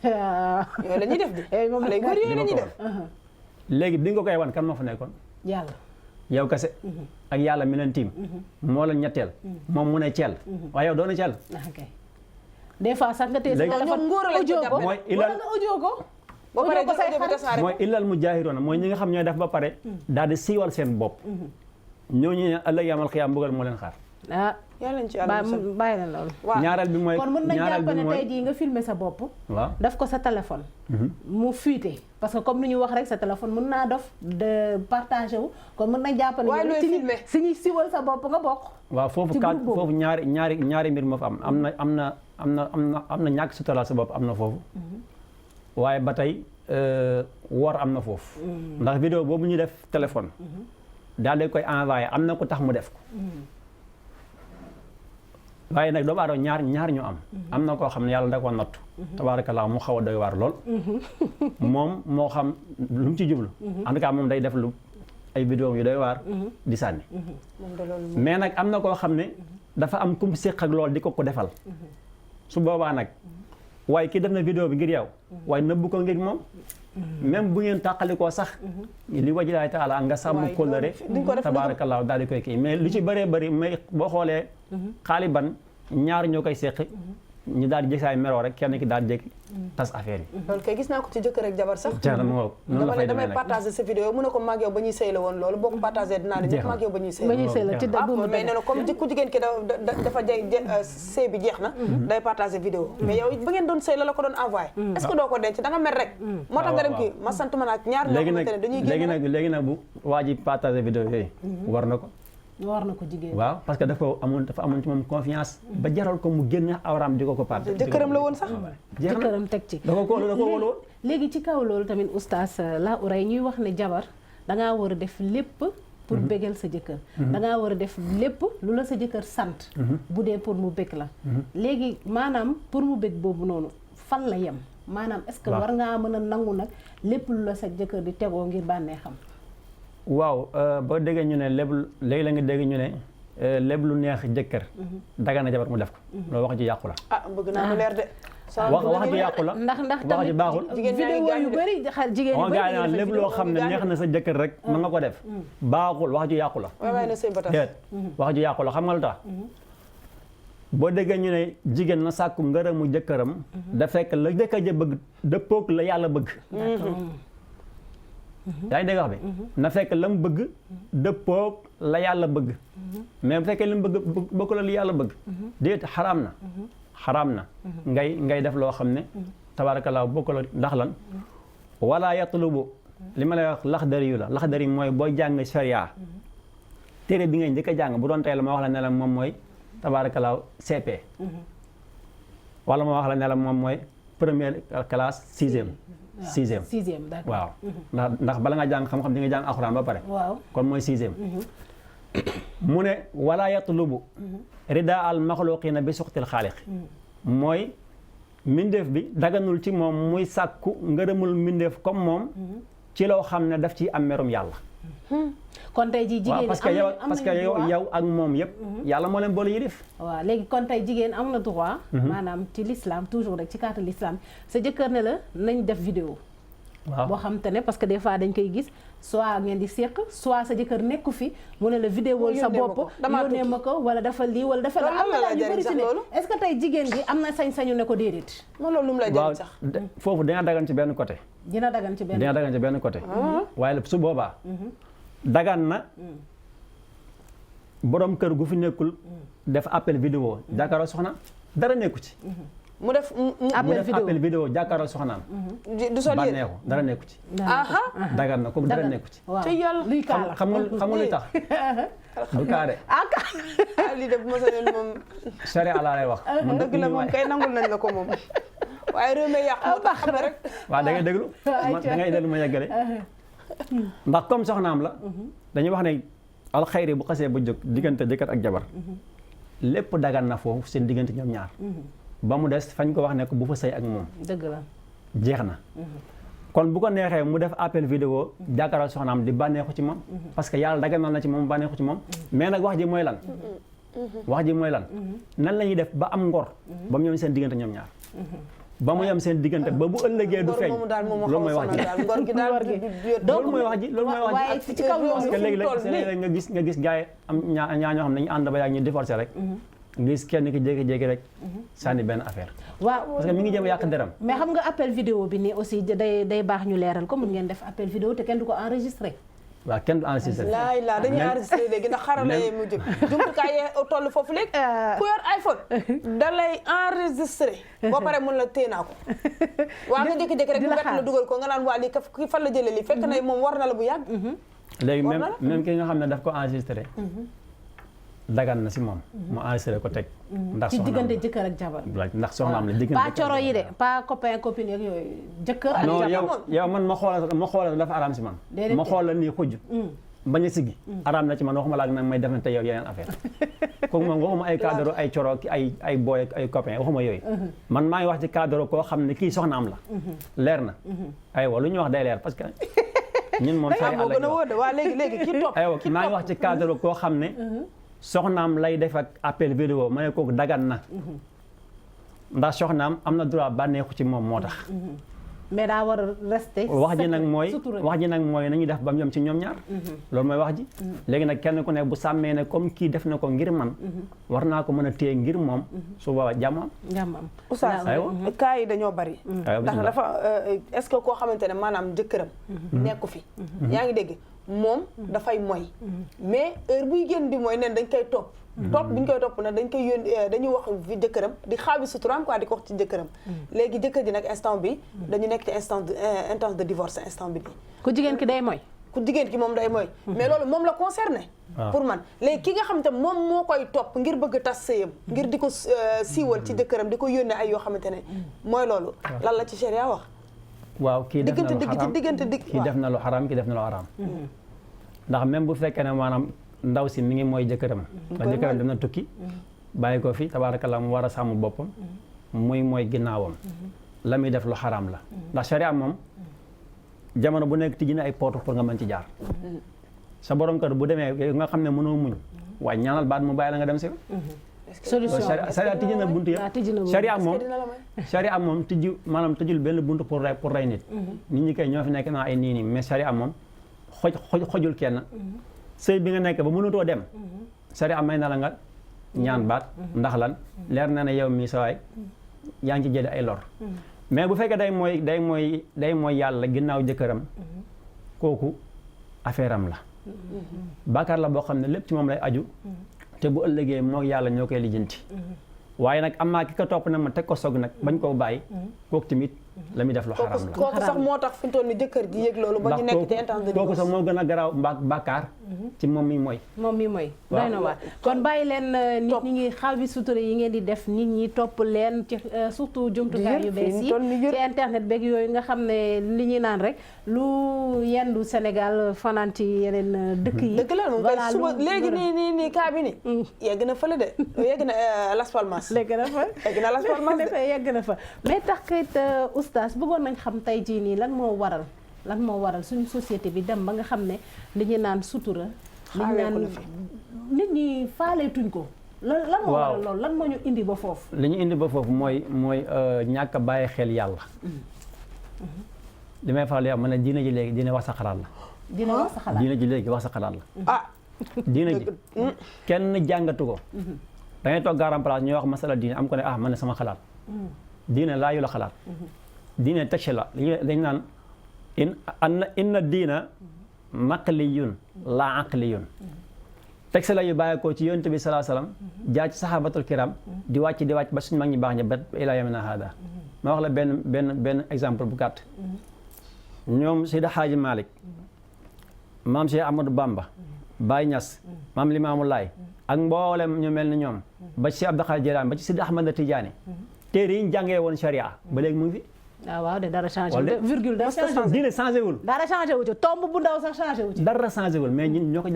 yooyu la ñuy def di moom lay góor yooyu la ñuy def léegi bi nga koy wan kan moo fa nekkoon yàlla yow kese ak yàlla mi leen tiim moo la ñetteel moom mu ne ceel waaye yow doona ceel des fois sax nga téye sa téléphone audio ko mooy ilal nga audio ko ba pare ko say xarit mooy illal mujaahiroona mooy ñi nga xam ñooy def ba pare daal di siiwal seen bopp ñooñu ne ëllëg yamal xiyaam mbugal moo leen xaar yàlla ñu ci àll bàyyi na loolu ñaareel bi mooy kon mën nañ jàpp ne tey jii nga filmer sa bopp waaw daf ko sa téléphone mu fuité parce que comme ni ñu wax rek sa téléphone mën naa def de partagé wu kon mën nañ jàpp ne si ñuy siwal sa bopp nga bokk waaw foofu ñaari mbir moo fa am na ñàkk suturaal sa bopp am na foofu waaye ba tey wor am na foofu ndax vidéo boobu ñu def téléphone daal di koy envoyé am na ko tax mu def ko waaye nag doomu aadama ñaar ñu am na koo xam ne yàlla da ko nattu tabaarakallaa mu xaw a doy waar lool moom moo xam lu mu ci jublu en tout cas moom day def lu ay vidéo yu doy waar di sànni mais nag am na koo xam ne dafa am kum séq ak lool di ko defal su boobaa nag waaye kii def na vidéo bi ngir yow waaye nëbbu ko ngir moom même bu ngeen tàqalikoo sax li wajilaahi taala nga sàmm kóllëre tabaarakallaahu daal di koy kii mais lu ci bëree bëri mais boo xoolee xaaliban ñaar ñoo koy seq ñu daal di jëksaay meroo rek kenn ki daal di jékki tas affaire yi loolu kay gis naa ko ci jëkkër ak jabar sax damay partagé sa vidéo mu ne ko maag yow ba ñuy sëy la woon loolu boo ko partagé dinaa ne maag yow ba ñuy sëy la ci mais nee na comme ku jigéen ki dafa sëy bi jeex na day partagé vidéo mais yow ba ngeen doon sëy la ko doon envoyé est-ce que doo ko denc da nga mer rek moo tax nga dem kii ma sant ma naag ñaar ñoo xamante ne dañuy génn léegi nag bu waa ji partagé vidéo yooyu war na ko jigéen waaw parce que dafa amoon ci moom confiance ba jaral ko mu génn awraam di ko partage jëkkëram la woon sax jëkkëram teg ci da ko wóolu woon léegi ci kaw loolu tamit oustaz La Ourey ñuy wax ne jabar dangaa war a def lépp pour bégal sa jëkkër da ngaa war a def lépp lu la sa jëkkër sant bu dee pour mu bég la léegi maanaam pour mu bég boobu noonu fan la yem maanaam est-ce que war ngaa mën a nangu nag lépp lu la sa jëkkër di tegoo ngir bànnee xam waaw boo déggee ñu ne léegi la nga dégg ñu ne lépp lu neex jëkkër daga na jabar mu def ko loolu wax ji yàqu la bëgg naa mu leer de wax ji yàqu la ndax wax ji baaxul vidéo yu bëri jigéen yu bëri gaa lépp loo xam ne neex na sa jëkkër rek mën nga ko def baaxul wax ji yàqu la déet wax ji yàqu la xam nga lu tax boo déggee ñu ne jigéen na sàkku ngërëmu jëkkëram da fekk la jëkkër ja bëgg dëppoog la yàlla bëgg yaa ngi dégg wax bi na fekk la mu bëgg dëppoog la yàlla bëgg mais bu fekkee li mu bëgg bokku la li yàlla bëgg déet xaraam na ngay def loo xam ne tabaarakallaa bokku la ndax lan wala yatlubu li ma lay wax laxdari yu la laxdari mooy booy jàng sharia téere bi ngay njëkk a jàng bu doon tey la ma wax la ne la moom mooy tabaarakallaa CP wala ma wax la ne la moom mooy première classe sixième d'accord waaw ndax bala nga jàng xam-xam di nga jàng alxuraan ba pare kon mooy sixième mu ne wala yatlubu rida al maxluqina bi suxtil xaaliq mooy mbindeef bi daganul ci moom muy sàkku ngërëmul mbindeef comme moom ci loo xam ne daf ci am merum yàlla kon tey ji jigéen parce que yow ak moom yëpp yàlla moo leen boole yilif waaw léegi kon tey jigéen am na droit maanaam ci l'islam toujours rek ci cadre l'islam sa jëkkër ne la nañ def vidéo boo xam te ne parce que des fois dañ koy gis soit ngeen di seq soit sa jëkkër nekku fi mu ne la vidéo sa bopp yónnee ma ko wala dafa lii wala dafa la am na daal ñu bëri ci ne est-ce que tey jigéen gi am na sañ-sañu ne ko déedéet ma loolu lu mu lay jëriñ sax foofu dina dagan ci benn côté dina dagan ci benn côté waaye su boobaa dagan na borom kër gu fi nekkul def appel vidéo jàkkaarloo soxna dara nekku ci mu def appel vidéo jàkkaarloo soxnaam du sol yéen bànneexu dara nekku ci dagan na kooku dara nekku ci ci yàlla luy kaala xam nga luy tax du kaare lii de bu ma soneen moom sharia laa lay wax dëgg la moom kay nangul nañ la ko moom waaye réew mi yàq moo tax xam rek waaw da ngay déglu ma yeggale ndax comme soxnaam la dañuy wax ne alxayri bu xasee bu jóg diggante jëkkër ak jabar lépp dagan na foofu seen diggante ñoom ñaar ba mu des fañ ko wax ne ko bu fa sëy ak moom dëgg la jeex na kon bu ko neexee mu def appel vidéo jàkkaarloo soxnaam di bànneexu ci moom parce que yàlla daganal na ci moom bànneexu ci moom mais nag wax ji mooy lan nan la ñuy def ba am ngor ba mu yem seen diggante ñoom ñaar ba mu yem seen diggante ba bu ëllëgee du feeñ loolu mooy wax ji loolu mooy wax ji parce que léegi-léeg nga gis gars yi am ñaa ñoo xam ne dañu ànd ba yaa ñu divorcé rek gis kenn ki jékki-jékki rek sànni benn affaire waaw parce que mi ngi jëm yàq deram mais xam nga appel vidéo bi nii aussi day baax ñu leeral ko mun ngeen def appel vidéo te kenn du ko enregistré waaw kenn du enregistré laa dañuy enregistré léegi ndax xarala yee mu jóg jumtukaay yee toll foofu léegi ku yor iPhone da lay enregistré boo pare mun la téye naa ko waa nga jékki-jékki rek bu bett la dugal ko nga naan waa lii ki fan la jëlee lii fekk na moom war na la bu yàgg léegi même ki nga xam ne daf ko enregistré dagan na si moom mu enregistré ko teg ndax ci diggante jëkkër ak jabar ndax soxnaam la diggante pas coro yi de pas copain copine ak yooyu jëkkër ak jabar yow man ma xoolal dafa araam si man ma xoolal nii xujj bañ a siggi araam na ci man waxuma laak nag may def na te yow yeneen affaire kooku moom waxuma ay cadre ay coro ay boy ak ay copain waxuma yooyu man maa ngi wax ci cadre koo xam ne kii soxnaam la leer na aywa lu ñu wax day leer parce que ñun moom moo gën a wóor waa léegi kii topp aywa maa ngi wax ci cadre koo xam ne soxnaam lay def ak appel vidéo ma ne kooku dagan na ndax soxnaam am na droit bànneexu ci moom moo tax mais daa war a rester wax ji nag mooy nañu def ba mu yem ci ñoom ñaar loolu mooy wax ji léegi nag kenn ku ne bu sàmmee ne comme kii def na ko ngir man war naa ko mën a téye ngir moom su boobaa jàmmam oustaz cas yi dañoo bari ndax dafa est-ce que koo xamante ne maanaam jëkkëram nekku fi yaa ngi dégg moom dafay moy mais heure buy génn di mooy nen dañ koy topp bi ñu koy topp nag dañ koy yónni dañuy wax fi jëkkëram di xaawi suturaam quoi di ko wax ci jëkkëram léegi jëkkër ji nag instant bi dañu nekk ci instance de divorce instant bi ku jigéen ki day mooy ku jigéen ki moom day mooy mais loolu moom la concerné pour man léegi ki nga xam te moom moo koy topp ngir bëgg a tas sëyam ngir di ko siiwal ci jëkkëram di ko yónnee ay yoo xamante ne mooy loolu lan la ci sharia wax waaw kii def na lu xaraam diggante kii def na lu xaraam kii def na lu xaraam ndax même bu fekkee ne maanaam ndaw si mi ngi mooy jëkkëram ndax jëkkëram dem na tukki bàyyi ko fi tabaarakallaa mu war a sàmm boppam muy mooy ginnaawam la muy def lu xaraam la ndax sharia moom jamono bu nekk tijji na ay porte pour nga mën ci jaar sa borom kër bu demee nga xam ne mënoo muñ waaye ñaanal baat mu bàyyi la nga dem si solution sharia tijji na buntu yëpp sharia moom tijji maanaam tëjul benn buntu pour rey nit ñi kay ñoo fi nekk naa ay nii mais sharia moom xojul kenn sëy bi nga nekk ba mënutoo dem sharia may na la nga ñaan baat ndax lan leer na ne yow mii sa waay yaa ngi ci jële ay lor mais bu fekkee day mooy yàlla ginnaaw jëkkëram kooku affaire am la bàkkaar la boo xam ne lépp ci moom lay aju te bu ëllëgee moo yàlla ñoo koy lijjanti waaye nag am naa ki ko topp nag ma teg ko soog nag bañ koo bàyyi kooku tamit la muy def lu xaram la kooku sax moo tax fi mu toll ni jëkkër ji yëg loolu ba ñu nekk ci intention de kooku sax moo gën a garaaw bàkkaar ci moom mi mooy doy na waar kon bàyyi leen nit ñi ngi xaw bi sutura yi ngeen di def nit ñi topp leen ci surtout jumtukaay yu bees yi ci internet beeg yooyu nga xam ne li ñuy naan rek lu yendu Sénégal fanaan ci yeneen dëkk yi dëgg la moom kay suba léegi nii kaa bi ni yegg na fële de yegg na Las Palmas yegg na fa yegg na fa mais tax kayit oustaz bëggoon nañ xam tey jii nii lan moo waral suñu société bi dem ba nga xam ne li ñu naan sutura nit ñi faaleetuñ ko lan moo waral loolu lan moo ñu indi ba foofu li ñu indi ba foofu mooy ñàkk a bàyyi xel yàlla li may faral di wax ma ne diina ji léegi diina wax sa xalaat la diina ji léegi wax sa xalaat la diina ji kenn jàngatu ko da ngay toog garam place ñuy wax masala diine am ko ne man ne sama xalaat diine laa yu la xalaat diine texte la dañ naan inna diina naqliyun laa aqliyun texte la yu bàyyeekoo ci yonent bi salaa salaam jaar ci saxaabatul kiram di wàcc ba suñu mag ñi baax ña ba ilaa yawmina haada ma wax la benn exemple bu gàtt ñoom Seydi Xaaji Malik maam Cheikh Ahmadou Bamba Baye Niass maam Limaamu Laay ak mboolem ñu mel ni ñoom ba ci Abdou Khadre Jilaani ba ci Sidi Ahmad Tijaani téere yi ñu jàngee woon sharia ba léegi mu ngi fi waaw de dara changé wu virgule dara changé diine changé wul dara changé wu ci tomb bu ndaw sax changé wu ci dara changé wul mais ñun ñoo ko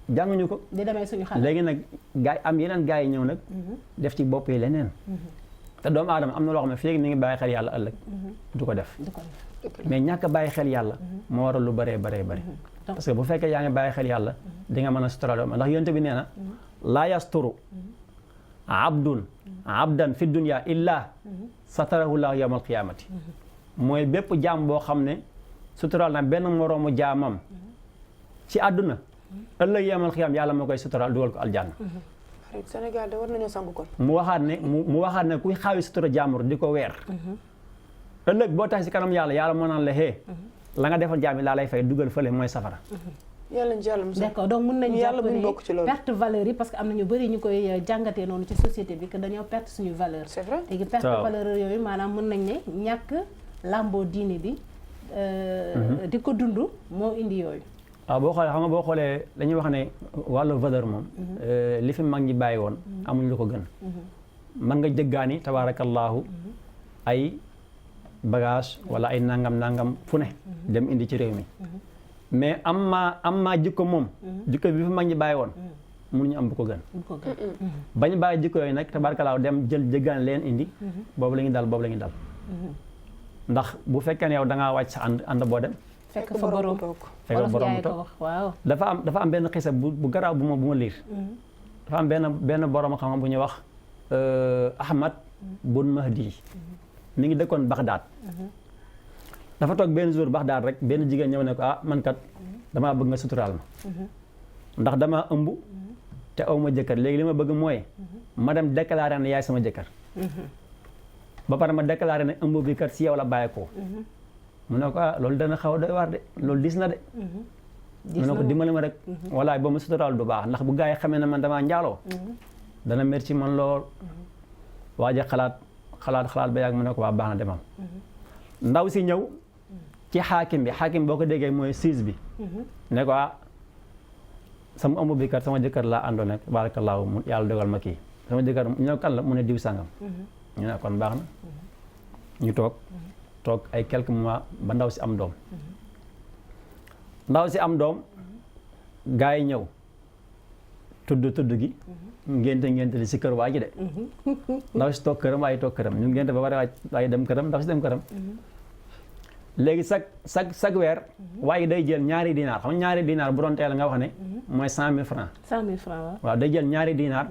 jànguñu ko di demee suñu xalaat léegi nag yeneen gaay yi ñëw nag def ci bopp yi leneen te doomu aadama am na loo xam ne fii mi ngi bàyyi xel yàlla ëllëg du ko def mais ñàkk a bàyyi xel yàlla moo waral lu bëree parce que bu fekkee yaa ngi bàyyi xel yàlla di nga mën a sutural doomu ndax yonent bi nee na laa yasturu abdan fi dunya illa satarahu llahu yawmal qiyamati mooy bépp jaam boo xam ne sutural na benn moroomu jaamam ci àdduna ëllëg yawmal qiyam yàlla moo koy sutural dugal ko aljanna Sénégal de war nañoo sangu kon mu waxaat ne kuy xaawi sutura jaamur di ko weer ëllëg boo tax si kanam yàlla moo naan la la nga defal jaam yi laa lay fay dugal fële mooy safara d'accord donc mën nañu jàpp ne perte valeur yi parce que am na ñu bëri ñu koy jàngatee noonu ci société bi que dañoo perte suñu valeur c'est vrai léegi perte valeur yooyu maanaam mën nañ ne ñàkk làmboo diine bi di ko dund moo indi yooyu waaw boo xoolee dañuy wax ne wàllu valeur moom li fi mag ñi bàyyi woon amuñ lu ko gën mën nga jëggaani tabaarakallaahu ay bagage wala ay nangam fu ne dem indi ci réew mi mais am maa jikko moom jikko bi fi mag ñi bàyyi woon mënuñu am bu ko gën bañ bàyyi jikko yooyu nag tabaarakallaahu dem jël jëggaani leen indi boobu la ñuy dal ndax bu fekkee ne yow da ngaa wàcc sa ànd boo dem fekk fa borom toog waaw dafa am benn xisa bu garaaw bu ma liir dafa am benn borom xam-xam bu ñuy wax Ahmad bun Mahdi mi ngi dëkkoon Bagdad dafa toog benn jour Bagdad rek benn jigéen ñëw ne ko man kat damaa bëgg nga suturaal ma ndax damaa ëmb te aw ma jëkkër léegi li ma bëgg mooy ma dem déclaré ne yaay sama jëkkër ba pare ma déclaré ne ëmb bi kat si yow la bàyyeekoo mu ne ko loolu dana xaw a doy waar de loolu diis na de mu ne ko dimbali ma rek walaay ba ma suturaal du baax ndax bu gaa yi xamee ne man damaa njaaloo dana mer ci man lool waaja xalaat ba yàgg mu ne ko waa baax na demal ndaw si ñëw ci xaakim boo ko déggee mooy siis bi ne ko sama ëmb bi kat sama jëkkër laa àndoon ak baarakallaahu mu yàlla dogal ma kii sama jëkkër ñu ne kan la mu ne diw sàngam ñu ne kon baax na ñu toog ay quelques mois ba ndaw si am doom ndaw si am doom gaa yi ñëw tudd gi ngénte li si kër waa ji de ndaw si toog këram waaye toog këram ñu ngénte ba pare waaye dem këram ndaw si dem këram léegi chaque weer waaye day jël ñaari dinaar xam nga ñaari dinaar bu doon teel nga wax ne mooy 100 000 francs 100 000 francs waaw day jël ñaari dinaar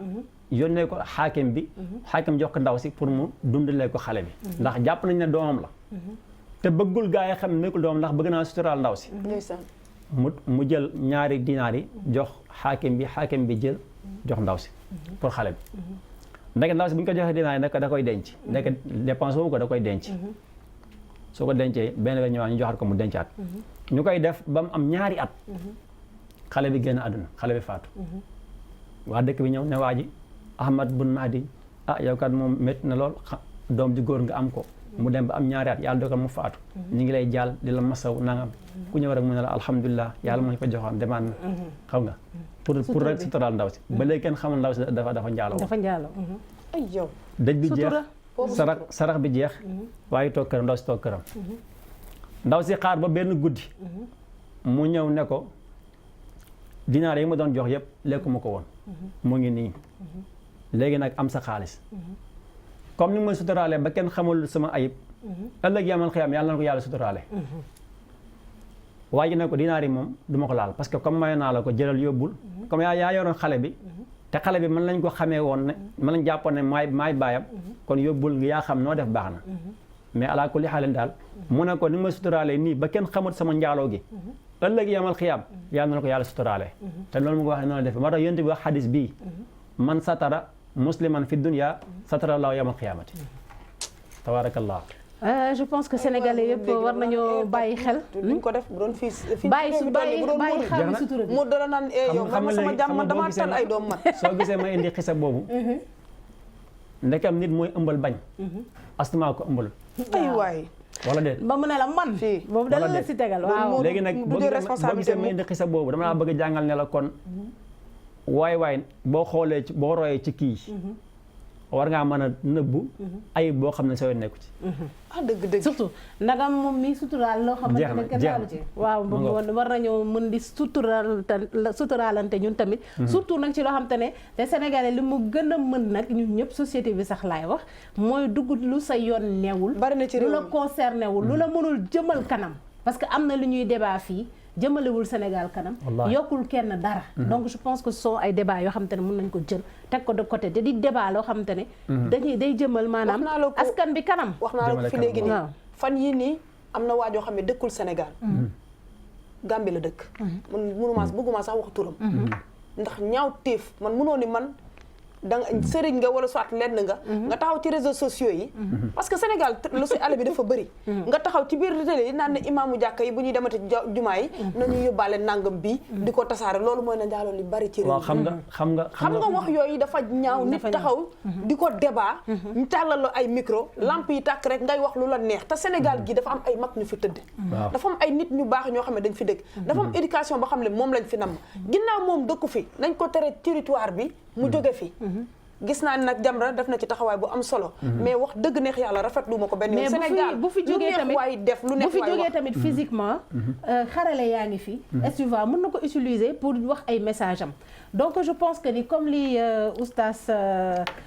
yónnee ko xaakim bi xaakim jox ko ndaw si pour mu dundalee ko xale bi ndax jàpp nañ ne doomam la te bëggul gaa yi xam ne nekkul doomam ndax bëgg naa suturaal ndaw si mu jël ñaari dinaar yi jox xaakim bi jël jox ndaw si pour xale bi ndeke ndaw si bu ñu ko joxee dinaar yi nag da koy denc ndeke dépense wu ko da koy denc soo ko dencee benn weer ñëwaat ñu joxaat ko mu dencaat ñu koy def ba mu am ñaari at xale bi génn àdduna xale bi faatu waa dëkk bi ñëw ne waa ji Ahmad bun Mahdi yow kat moom métti na lool doom ji góor nga am ko mu dem ba am ñaari at yàlla dogal mu faatu ñu ngi lay jaal di la masaw nangam ku ñëw rek mu ne la alhamdulilah yàlla moo ñu ko joxoon demaat na xam nga pour rek suturaal ndaw si ba léegi kenn xamul ndaw si dafa njaaloo ay yow dëj bi jeex sarax bi jeex waaye toog këram ndaw si toog këram ndaw si xaar ba benn guddi mu ñëw ne ko dinaar yi ma doon jox yëpp lekkuma ko woon mu ngi nii léegi nag am sa xaalis comme ni ma suturaale ba kenn xamul sama ayib ëllëg yamal xiyaam yàlla na ko yàlla suturaale waaye ne ko dinaar yi moom du ma ko laal parce que comme mayo naa la ko jëlal yóbbul comme yaa yoroon xale bi te xale bi mën lañ ko xamee woon ne mën lañ jàppoon ne maay baayam kon yóbbul nga yaa xam noo def baax na mais ala kulli xaalin daal mu ne ko ni ma suturaale nii ba kenn xamut sama njaaloo gi ëllëg yamal xiyaam yàlla na ko yàlla suturaale te loolu mu ko waxee noonu la def moo tax yonent bi wax xadis bii man satara musliman fi dunya satara laahu yamal xiyaamati tabarakallah je pense que sénégalais yëpp war nañoo bàyyi xel. duñ ko def bu doon fii bàyyi xel sutura bi mu dara naan yow man sama jàmm man damaa tal ay doom man. soo gisee ma indi xisa boobu. ndekam nit mooy ëmbal bañ. astuma ko ëmbal. ay waay. wala déet ba mu ne la man. fii boobu dala la si tegal waaw. léegi nag boo gisee ma indi xisa boobu dama laa bëgg a jàngal ne la kon. waay boo xoolee ci boo royee ci kii. war ngaa mën a nëbbu ayib boo xam ne soo nekku ci dëgg surtout ndagam moom mi suturaal loo xamante ne kenn daalu ci waaw war nañoo mën di suturaalante ñun tamit surtout nag ci loo xamante ne te sénégalais li mu gën a mën nag ñun ñëpp société bi sax laay wax mooy dugg lu sa yoon newul bari na ci réew lu la concerné wul lu la mënul jëmal kanam parce que am na lu ñuy débat fii jëmalewul Sénégal kanam yokkul kenn dara donc je pense que ce sont ay débat yoo xamante ne mën nañ ko jël teg ko de côté te di débat loo xamante ne day jëmal maanaam askan bi kanam wax naa la ko fi léegi nii fan yii nii am na waajoo xam ne dëkkul Sénégal Gambie la dëkk man bëgguma sax wax turam ndax ñaaw téef man mënoo ni man danga sëriñ nga wala soit lenn nga taxaw ci réseaux sociaux yi parce que Sénégal lu si àll bi dafa bëri nga taxaw ci biir télé yi naan ne imaamu jàkka yi bu ñuy demati jumaa yi nañu yóbbaale nangam bii di ko tasaare loolu mooy na njaaloo li bari ci réew waaw xam nga wax yooyu dafa ñaaw nit taxaw di ko débat ñu tàllal ay micro lamp yi tàkk rek ngay wax lu la neex te Sénégal gi dafa am ay mag ñu fi tëdd dafa am ay nit ñu baax ñoo xam ne dañ fi dëkk dafa am éducation boo xam ne moom lañ fi nam ginnaaw moom dëkku fi nañ ko tere territoire bi mu jóge fi gis naa ne nag Jamra def na ci taxawaay bu am solo mais wax dëgg neex yàlla rafetlu ma ko benn yoon Sénégal bu fi jógee tamit waay def lu neex bu fi jógee tamit physiquement xarale yaa ngi fi estuva mën na ko utiliser pour wax ay message am donc je pense que ni comme li oustaz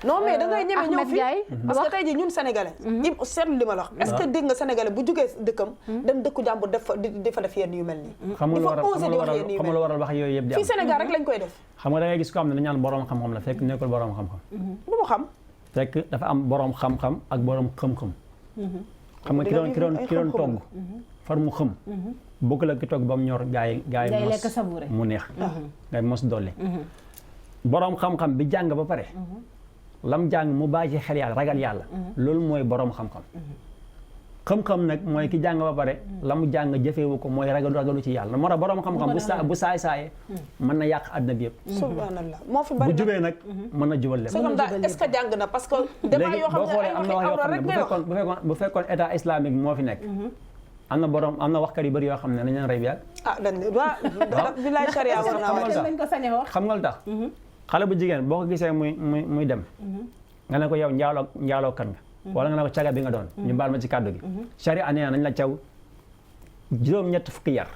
non mais da ngay ñeme ñëw fi parce que tey jii ñun sénégalais seetlu li ma la wax est-ce que dégg nga sénégalais bu jógee dëkkam dem dëkku jàmbur def di fa def yenn yu mel nii xam nga lu waral wax yooyu yëpp fii Sénégal rek lañ koy def xam nga da ngay gis ko xam ne dañu naan borom xam-xam la fekk nekkul borom xam-xam lu mu xam fekk dafa am borom xam-xam ak borom xam-xam xam nga ki doon togg far mu xam bokk la ki togg ba mu ñor gaay mos mu neex ngay mos dolli borom xam-xam bi jàng ba pare lam jàng mu bàyyi ci xel yàlla ragal yàlla loolu mooy borom xam-xam xam-xam nag mooy ki jàng ba pare la mu jàng jëfewu ko mooy ragalu ci yàlla moo tax borom xam-xam bu saay-saaye mën na yàq àddina bi yëpp subhanallah moo fi bari bu jubee nag mën na jubal lépp est-ce que jàng na parce que débat yoo xam ne am na wax yoo xam ne bu fekkoon état islamique moo fi nekk am na waxkat yu bëri yoo xam ne nañ leen rey bi yàgg bilaay charia war naa xam nga lu tax xale bu jigéen boo ko gisee muy dem nga ne ko yow njaaloo kan nga wala nga ne ko caga bi nga doon ñu baal ma ci kàddu gi charia nee nañ la caw juróom-ñett fukki yar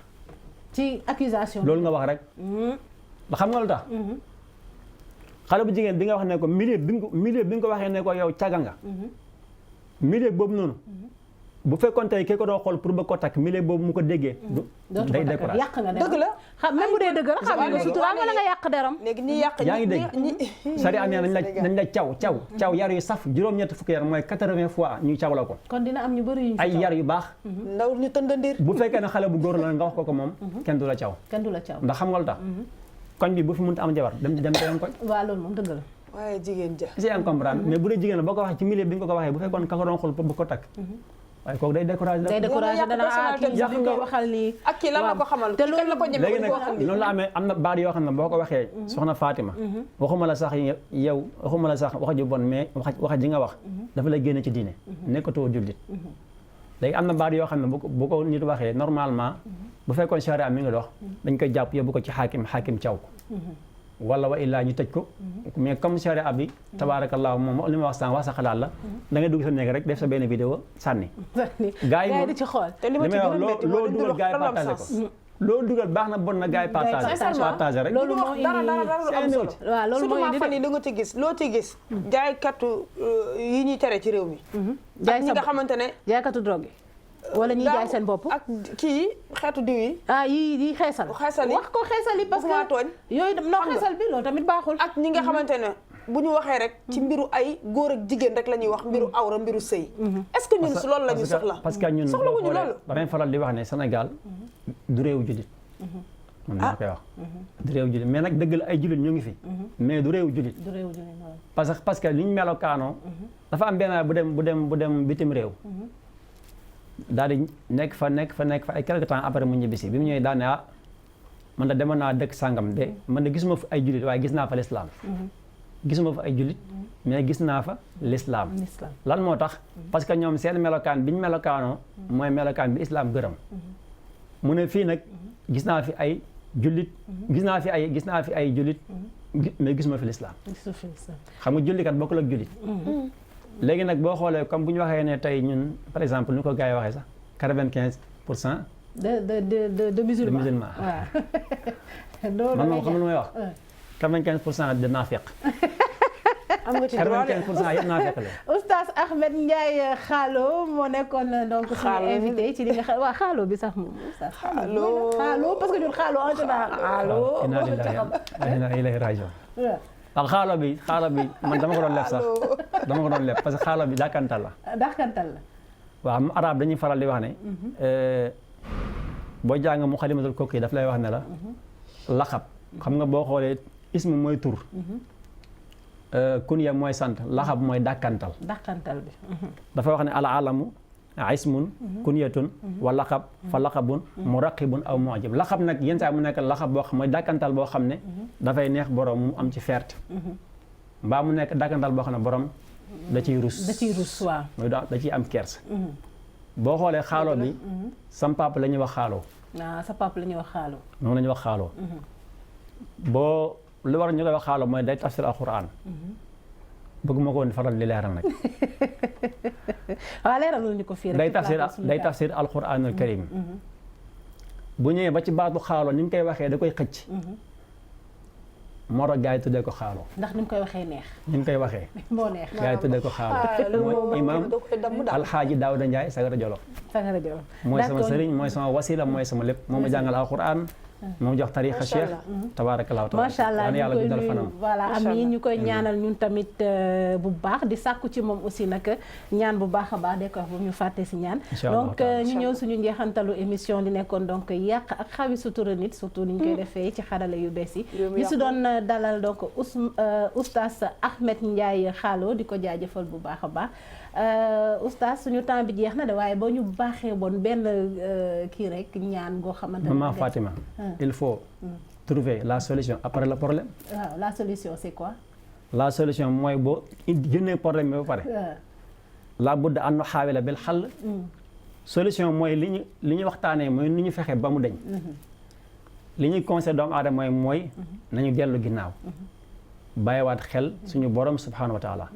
ci accusation loolu nga wax rek ba xam nga lu tax xale bu jigéen bi nga wax ne ko milieu bi nga ko waxee ne ko yow caga nga milieu boobu noonu bu fekkoon tey ki ko doo xool pour ba ko takk milieu boobu mu ko déggee day découragé yàq nga dëgg la xam même bu dee dëgg la xam nga sutura wala nga yàq deram léegi ñi yàq yaa ngi dégg sariya nee nañ la caw yar yu saf juróom-ñett fukki yar mooy 80 fois ñu caw la ko kon dina am ñu bëri yu ay yar yu baax ndaw ñu tëndandir bu fekkee ne xale bu góor la nga wax ko moom kenn du la caw kenn du la caw ndax xam nga lu tax koñ bi bu fi mënta am jabar dem beneen koñ waaw loolu moom dëgg la waaye jigéen ja si yaa comprendre mais bu dee jigéen la boo ko waxee ci milieu bi nga ko waxee bu fekkoon ka ko doon xool bu ko takk waaye kooku day découragé dana kii li nga waxal nii ak kii lan la ko xamal te kan la ko ñeme léegi nag noonu la amee am na baat yoo xam ne boo ko waxee soxna Fatima waxuma la sax yow waxuma la sax wax ju bon mais wax ji nga wax dafa lay génne ci diine nekkatoo jullit léegi am na baat yoo xam ne bu ko nit waxee normalement bu fekkoon charia mi ngi dox dañ koy jàpp yóbbu ko ci xaakim caw ko wala wa illaa ñu tëj ko mais comme charia bi tabaarakallaahu moom li ma wax sànq wax sa xalaat la da ngay dugg sa néeg rek def sa benn vidéo sànni gars yi di ci xool te li ma ci gën a métti loo dugal gars yi partagé ko loo dugal baax na bon na gars yi partagé rek loolu moo indi dara lu am solo waaw loolu moo indi fan yi lu nga ci gis loo ci gis jaaykatu yi ñuy tere ci réew mi ak ñi nga xamante ne jaaykatu drogue wala ñuy jaay seen bopp ak kii xeetu diw yi yi xeesal yi wax ko xeesal yi parce que tooñ yooyu non xeesal bi loolu tamit baaxul ak ñi nga xamante ne bu ñu waxee rek ci mbiru ay góor ak jigéen rek la ñuy wax mbiru awra mbiru sëy est-ce que ñun loolu la ñu soxla parce que ñun soxlawuñu loolu damay faral di wax ne Sénégal du réewu jullit man maa koy wax du réewu jullit mais nag dëgg la ay jullit ñu ngi fi mais du réewu jullit parce que li ñu melokaanoo dafa am benn bu dem bitim réew daal di nekk fa ay quelque temps après mu ñibbisi bi mu ñëwee daal ne man da demoon naa dëkk sàngam de man de gisuma fa ay jullit waaye gis naa fa lislaam gisuma fa ay jullit mais gis naa fa lislaam lan moo tax parce que ñoom seen melokaan bi ñu melokaanoo mooy melokaan bi islaam gërëm mu ne fii nag gis naa fi ay jullit gis naa fi ay jullit mais gisuma fi lislaam xam nga jullikat bokkul ak jullit léegi nag boo xoolee comme bu ñu waxee ne tey ñun par exemple ni ko gars yi waxee sax 95% de musulmans waaw man moom xam lu may wax 95% de naafeq am nga ci droit 95% yëpp naafeq la Oustaz Ahmed Ndiaye Xaalo moo nekkoon donc suñu invité ci li nga xam waaw Xaalo bi sax moom Xaalo parce que ñun Xaalo en général Xaalo inna lillahi wa inna ilayhi rajiun waaw xaalo bi man dama ko doon leb sax parce que xaalo bi dàkkantal la waaw arab dañuy faral di wax ne boo jàng mu xalimatul kokki daf lay wax ne la laxab xam nga boo xoolee ismu mooy tur kunya mooy sant laxab mooy dàkkantal bi dafa wax ne al alamu ismun kunyatun wa laqab fa laqabun muraqibun aw mu'jib laqab nag yenn saa mu nekk laqab boo xam mooy dàkkantal boo xam ne dafay neex borom mu am ci fierté mbaa mu nekk dàkkantal boo xam ne borom da ciy rus waaw mooy da ciy am kersa boo xoolee xaaloo bi sam papa la ñuy wax xaaloo sa papa la ñuy wax xaaloo moom la ñuy wax xaaloo boo lu war ñu koy wax xaaloo mooy day tafsir alquran bëgg ma ko woon faral di leeral nag waaw leeral ñu ko fii rek day tafsir alquranul karim bu ñëwee ba ci baatu xaaloo ni mu koy waxee da koy xëcc moo tax gars yi tuddee ko xaaloo ndax ni mu koy waxee neex ni mu koy waxee moo neex gars yi tuddee ko xaaloo mooy imam alxaaji Daawda Njaay Sagara Jolof mooy sama sëriñ mooy sama wasila mooy sama lépp moo ma jàngal alquran moom jox tarixa cheikh tabarakallahu taala macha allah ñu koy nuyu voilà amiin ñu koy ñaanal ñun tamit bu baax di sàkku ci moom aussi nag ñaan bu baax a baax de ko wax bu ñu fàtte si ñaan donc ñu ñëw suñu njeexantalu émission di nekkoon donc yàq ak xawi sutura nit surtout ni ñu koy defee ci xarala yu bees yi ñu si doon dalal donc Oustaz Ahmed Ndiaye Xaalo di ko jaajëfal bu baax a baax Oustaz suñu temps bi jeex na de waaye boo ñu baaxee woon benn kii rek ñaan goo xamante ne maman Fatima il faut trouver la solution après le problème. waaw la solution c'est quoi. la solution mooy boo génnee problème bi ba pare. la budda an nu xaawila bil xal. solution mooy li ñu waxtaanee mooy ni ñu fexe ba mu deñ li ñuy conseil doomu aadama mooy nañu dellu ginnaaw. bàyyiwaat xel suñu borom subhanahu wa taala.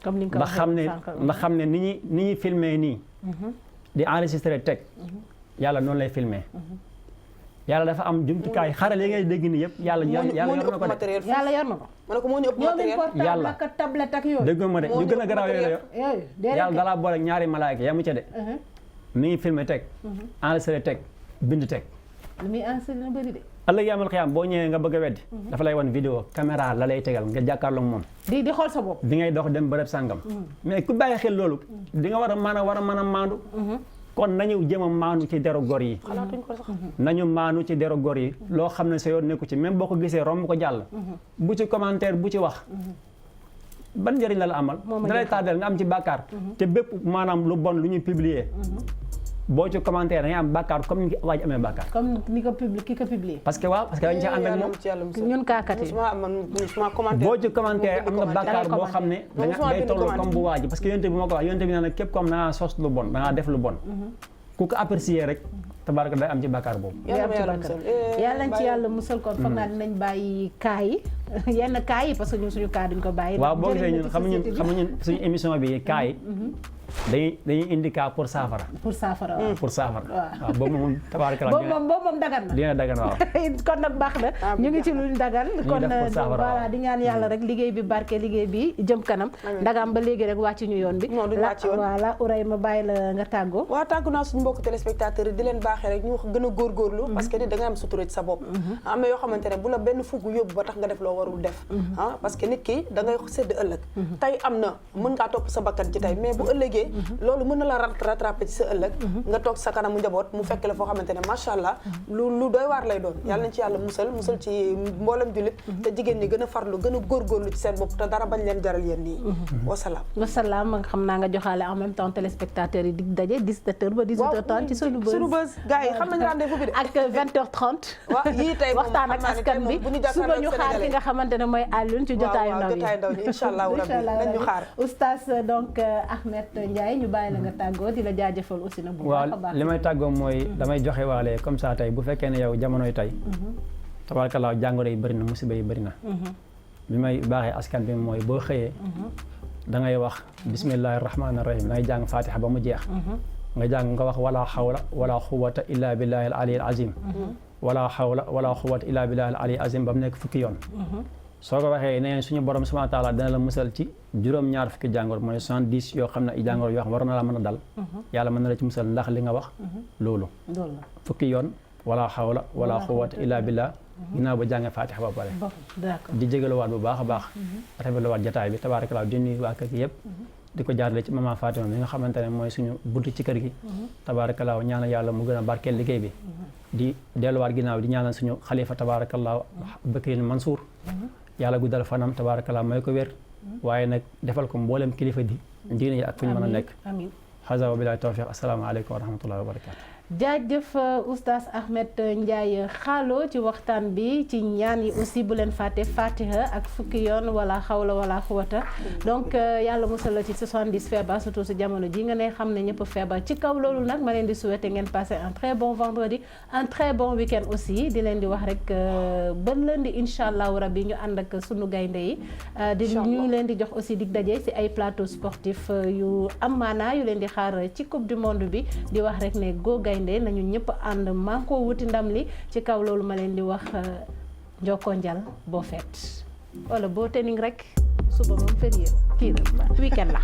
comme ni nga ko waxee ndax xam ne ni ñuy filmé nii. di enregistré teg. yàlla noonu lay filmé. yàlla dafa am jumtukaay xarale yi ngay dégg nii yëpp yàlla yor na ko de. yàlla yor na ko. ma ne ko moo ñu ëpp matériel yàlla ak tablette ak yooyu. dégg ma de ñu gën a garaaw yooyu la yor. yàlla dalaa boole ak ñaari malaayka yamu ca de. mi ngi filmé teg. enregistré teg bind teg. li muy enregistré na bëri de. ëllëg yaamal xiyaam boo ñëwee nga bëgg a weddi. dafa lay wan vidéo caméra la lay tegal nga jàkkaarloog moom. di xool sa bopp. di ngay dox dem bërëb sàngam. mais ku bàyyi xel loolu. di nga war a mën a maandu. kon nañu jéem a maanu ci deru gor yi. xalaatuñ ko sax. nañu maanu ci deru gor yi. loo xam ne sa yoon nekku ci même boo ko gisee romb ko jàll. bu ci commentaire bu ci wax. ban njëriñ la amal. da lay tardel nga am ci bàkkaar. te bépp maanaam lu bon lu ñuy publier. boo ci commentaire da ngay am bàkkaar comme ni waa ji amee bàkkaar. comme ni ko ki ko publier. parce que dañ ci ànd ak moom. ñun kaakat yi. boo ci commentaire am nga bàkkaar boo xam ne day toll comme bu waa ji parce que yonte bi moo ko wax yonte bi nee na képp comme da ngaa sos lu bon da ngaa def lu bon. ku ko apprécier rek tabaraka day am ci bàkkaar boobu. yàlla nañ ci yàlla musal kon foog naa dinañ bàyyi kaa yi yenn kaa yi parce que ñun suñu kaa duñ ko bàyyi. waaw boo gisee ñun xam ñun suñu émission bi kaa yi dañuy indi cas pour saafara. pour saafara waaw pour saafara. waaw boobu moom tabaarkalla. boobu moom dagan na. dina dagan waaw. kon nag baax na ñu ngi ci luñ dagan. kon voilà di ñaan yàlla rek liggéey bi barke liggéey bi jëm kanam. ndagam ba léegi rek wàcc ñu yoon bi. non duñ wàcc yoon voilà Ourey ma bàyyi la nga tàggoo. waaw tàggu naa suñu mbokk téléspectateurs yi di leen baaxee rek ñu gën a góorgóorlu. parce que nit da nga am sutura ci sa bopp. am na yoo xamante ne bu la benn fugg yóbbu ba tax nga def loo warul def. parce que nit ki da ngay sédd ëllëg. tey am na mën ngaa topp sa bakkan ci tey mais bu ëllëgee loolu mën na la rattrapé ci sa ëllëg nga toog sa kanamu njaboot mu fekk la foo xamante ne macha allah lu doy waar lay doon yàlla nañ ci yàlla musal ci mboolem jullit te jigéen ñi gën a farlu gën a góorgóorlu ci seen bopp te dara bañ leen jaral yéen nii wasalaam xam naa nga joxaale en même temps téléspectateurs yi dig daje 17h ba 18h30 ci sunu buzz gars yi xam nañ rendez-vous bi de ak 20h30 waaw yii tey waxtaan ak askan bi suba ñu xaar ki nga xamante ne mooy Alioune ci jotaayu ndaw yi incha allah nañ ñu xaar oustaz donc Ahmed Ndiaye ñu bàyyi la nga tàggoo di la jaajëfal aussi na bu baax a baax li may tàggoo mooy damay joxe waale comme ça tey bu fekkee ne yow jamonoy tey tabaarkalla jàngoro yi bëri na musiba yi bëri na bi may baaxee askan bi mooy boo xëyee da ngay wax bismillahi rahmaani rahim da ngay jàng fatiha ba mu jeex nga jàng nga wax wala xawla wala quwwata illa billahi al ali al azim wala xawla wala quwwata illa billahi al ali al azim ba mu nekk fukki yoon soo ko waxee nee suñu borom subhanahu wa taala dana la musal ci juróom-ñaar fukki jàngoro mooy 70 yoo xam ne ay jàngoro yoo xam war na la mën a dal yàlla mën na la ci musal ndax li nga wax loolu fukki yoon wala xawla wala quwwata illa billah ginnaaw ba jàngee fatiha ba pare di jégaluwaat bu baax a baax rafetluwaat jataay bi tabaarakallaa di nuyu waa kër gi yëpp di ko jaarale ci maman Fatima mi nga xamante ne mooy suñu buntu ci kër gi tabaarakallaa ñaanal yàlla mu gën a barkeel liggéey bi di delluwaat ginnaaw di ñaanal suñu xalifa tabaarakallaa Bakrin Mansour yàlla guddal fanam tabaarakallaa may ko wér waaye nag defal ko mboolem kilifa di diine yi ak fu ñu mën a nekk xasa wa billahi tawfiq asalaamaaleykum wa rahmatullahi wa barakatu jaajëf oustaz Ahmed Ndiaye Xaalo ci waxtaan bi ci ñaan yi aussi bu leen fàtte fatiha ak fukki yoon wala xawla wala xuwata donc yàlla musal la ci 70 feebar surtout si jamono ji nga ne xam ne ñëpp feebar ci kaw loolu nag ma leen di souhaiter ngeen passer un très bon vendredi un très bon week-end aussi di leen di wax rek ba lundi incha allahu rabbi ñu ànd ak sunu gaynde yi di ñu leen di jox aussi dig daje si ay plateau sportif yu am maanaa yu leen di xaar ci coupe du monde bi di wax rek ne go gaynde nañu ñëpp ànd maa ko wuti ndam li ci kaw loolu ma leen di wax njoko njal boo feet wala boo tening rek suba moom férié kii la weekend la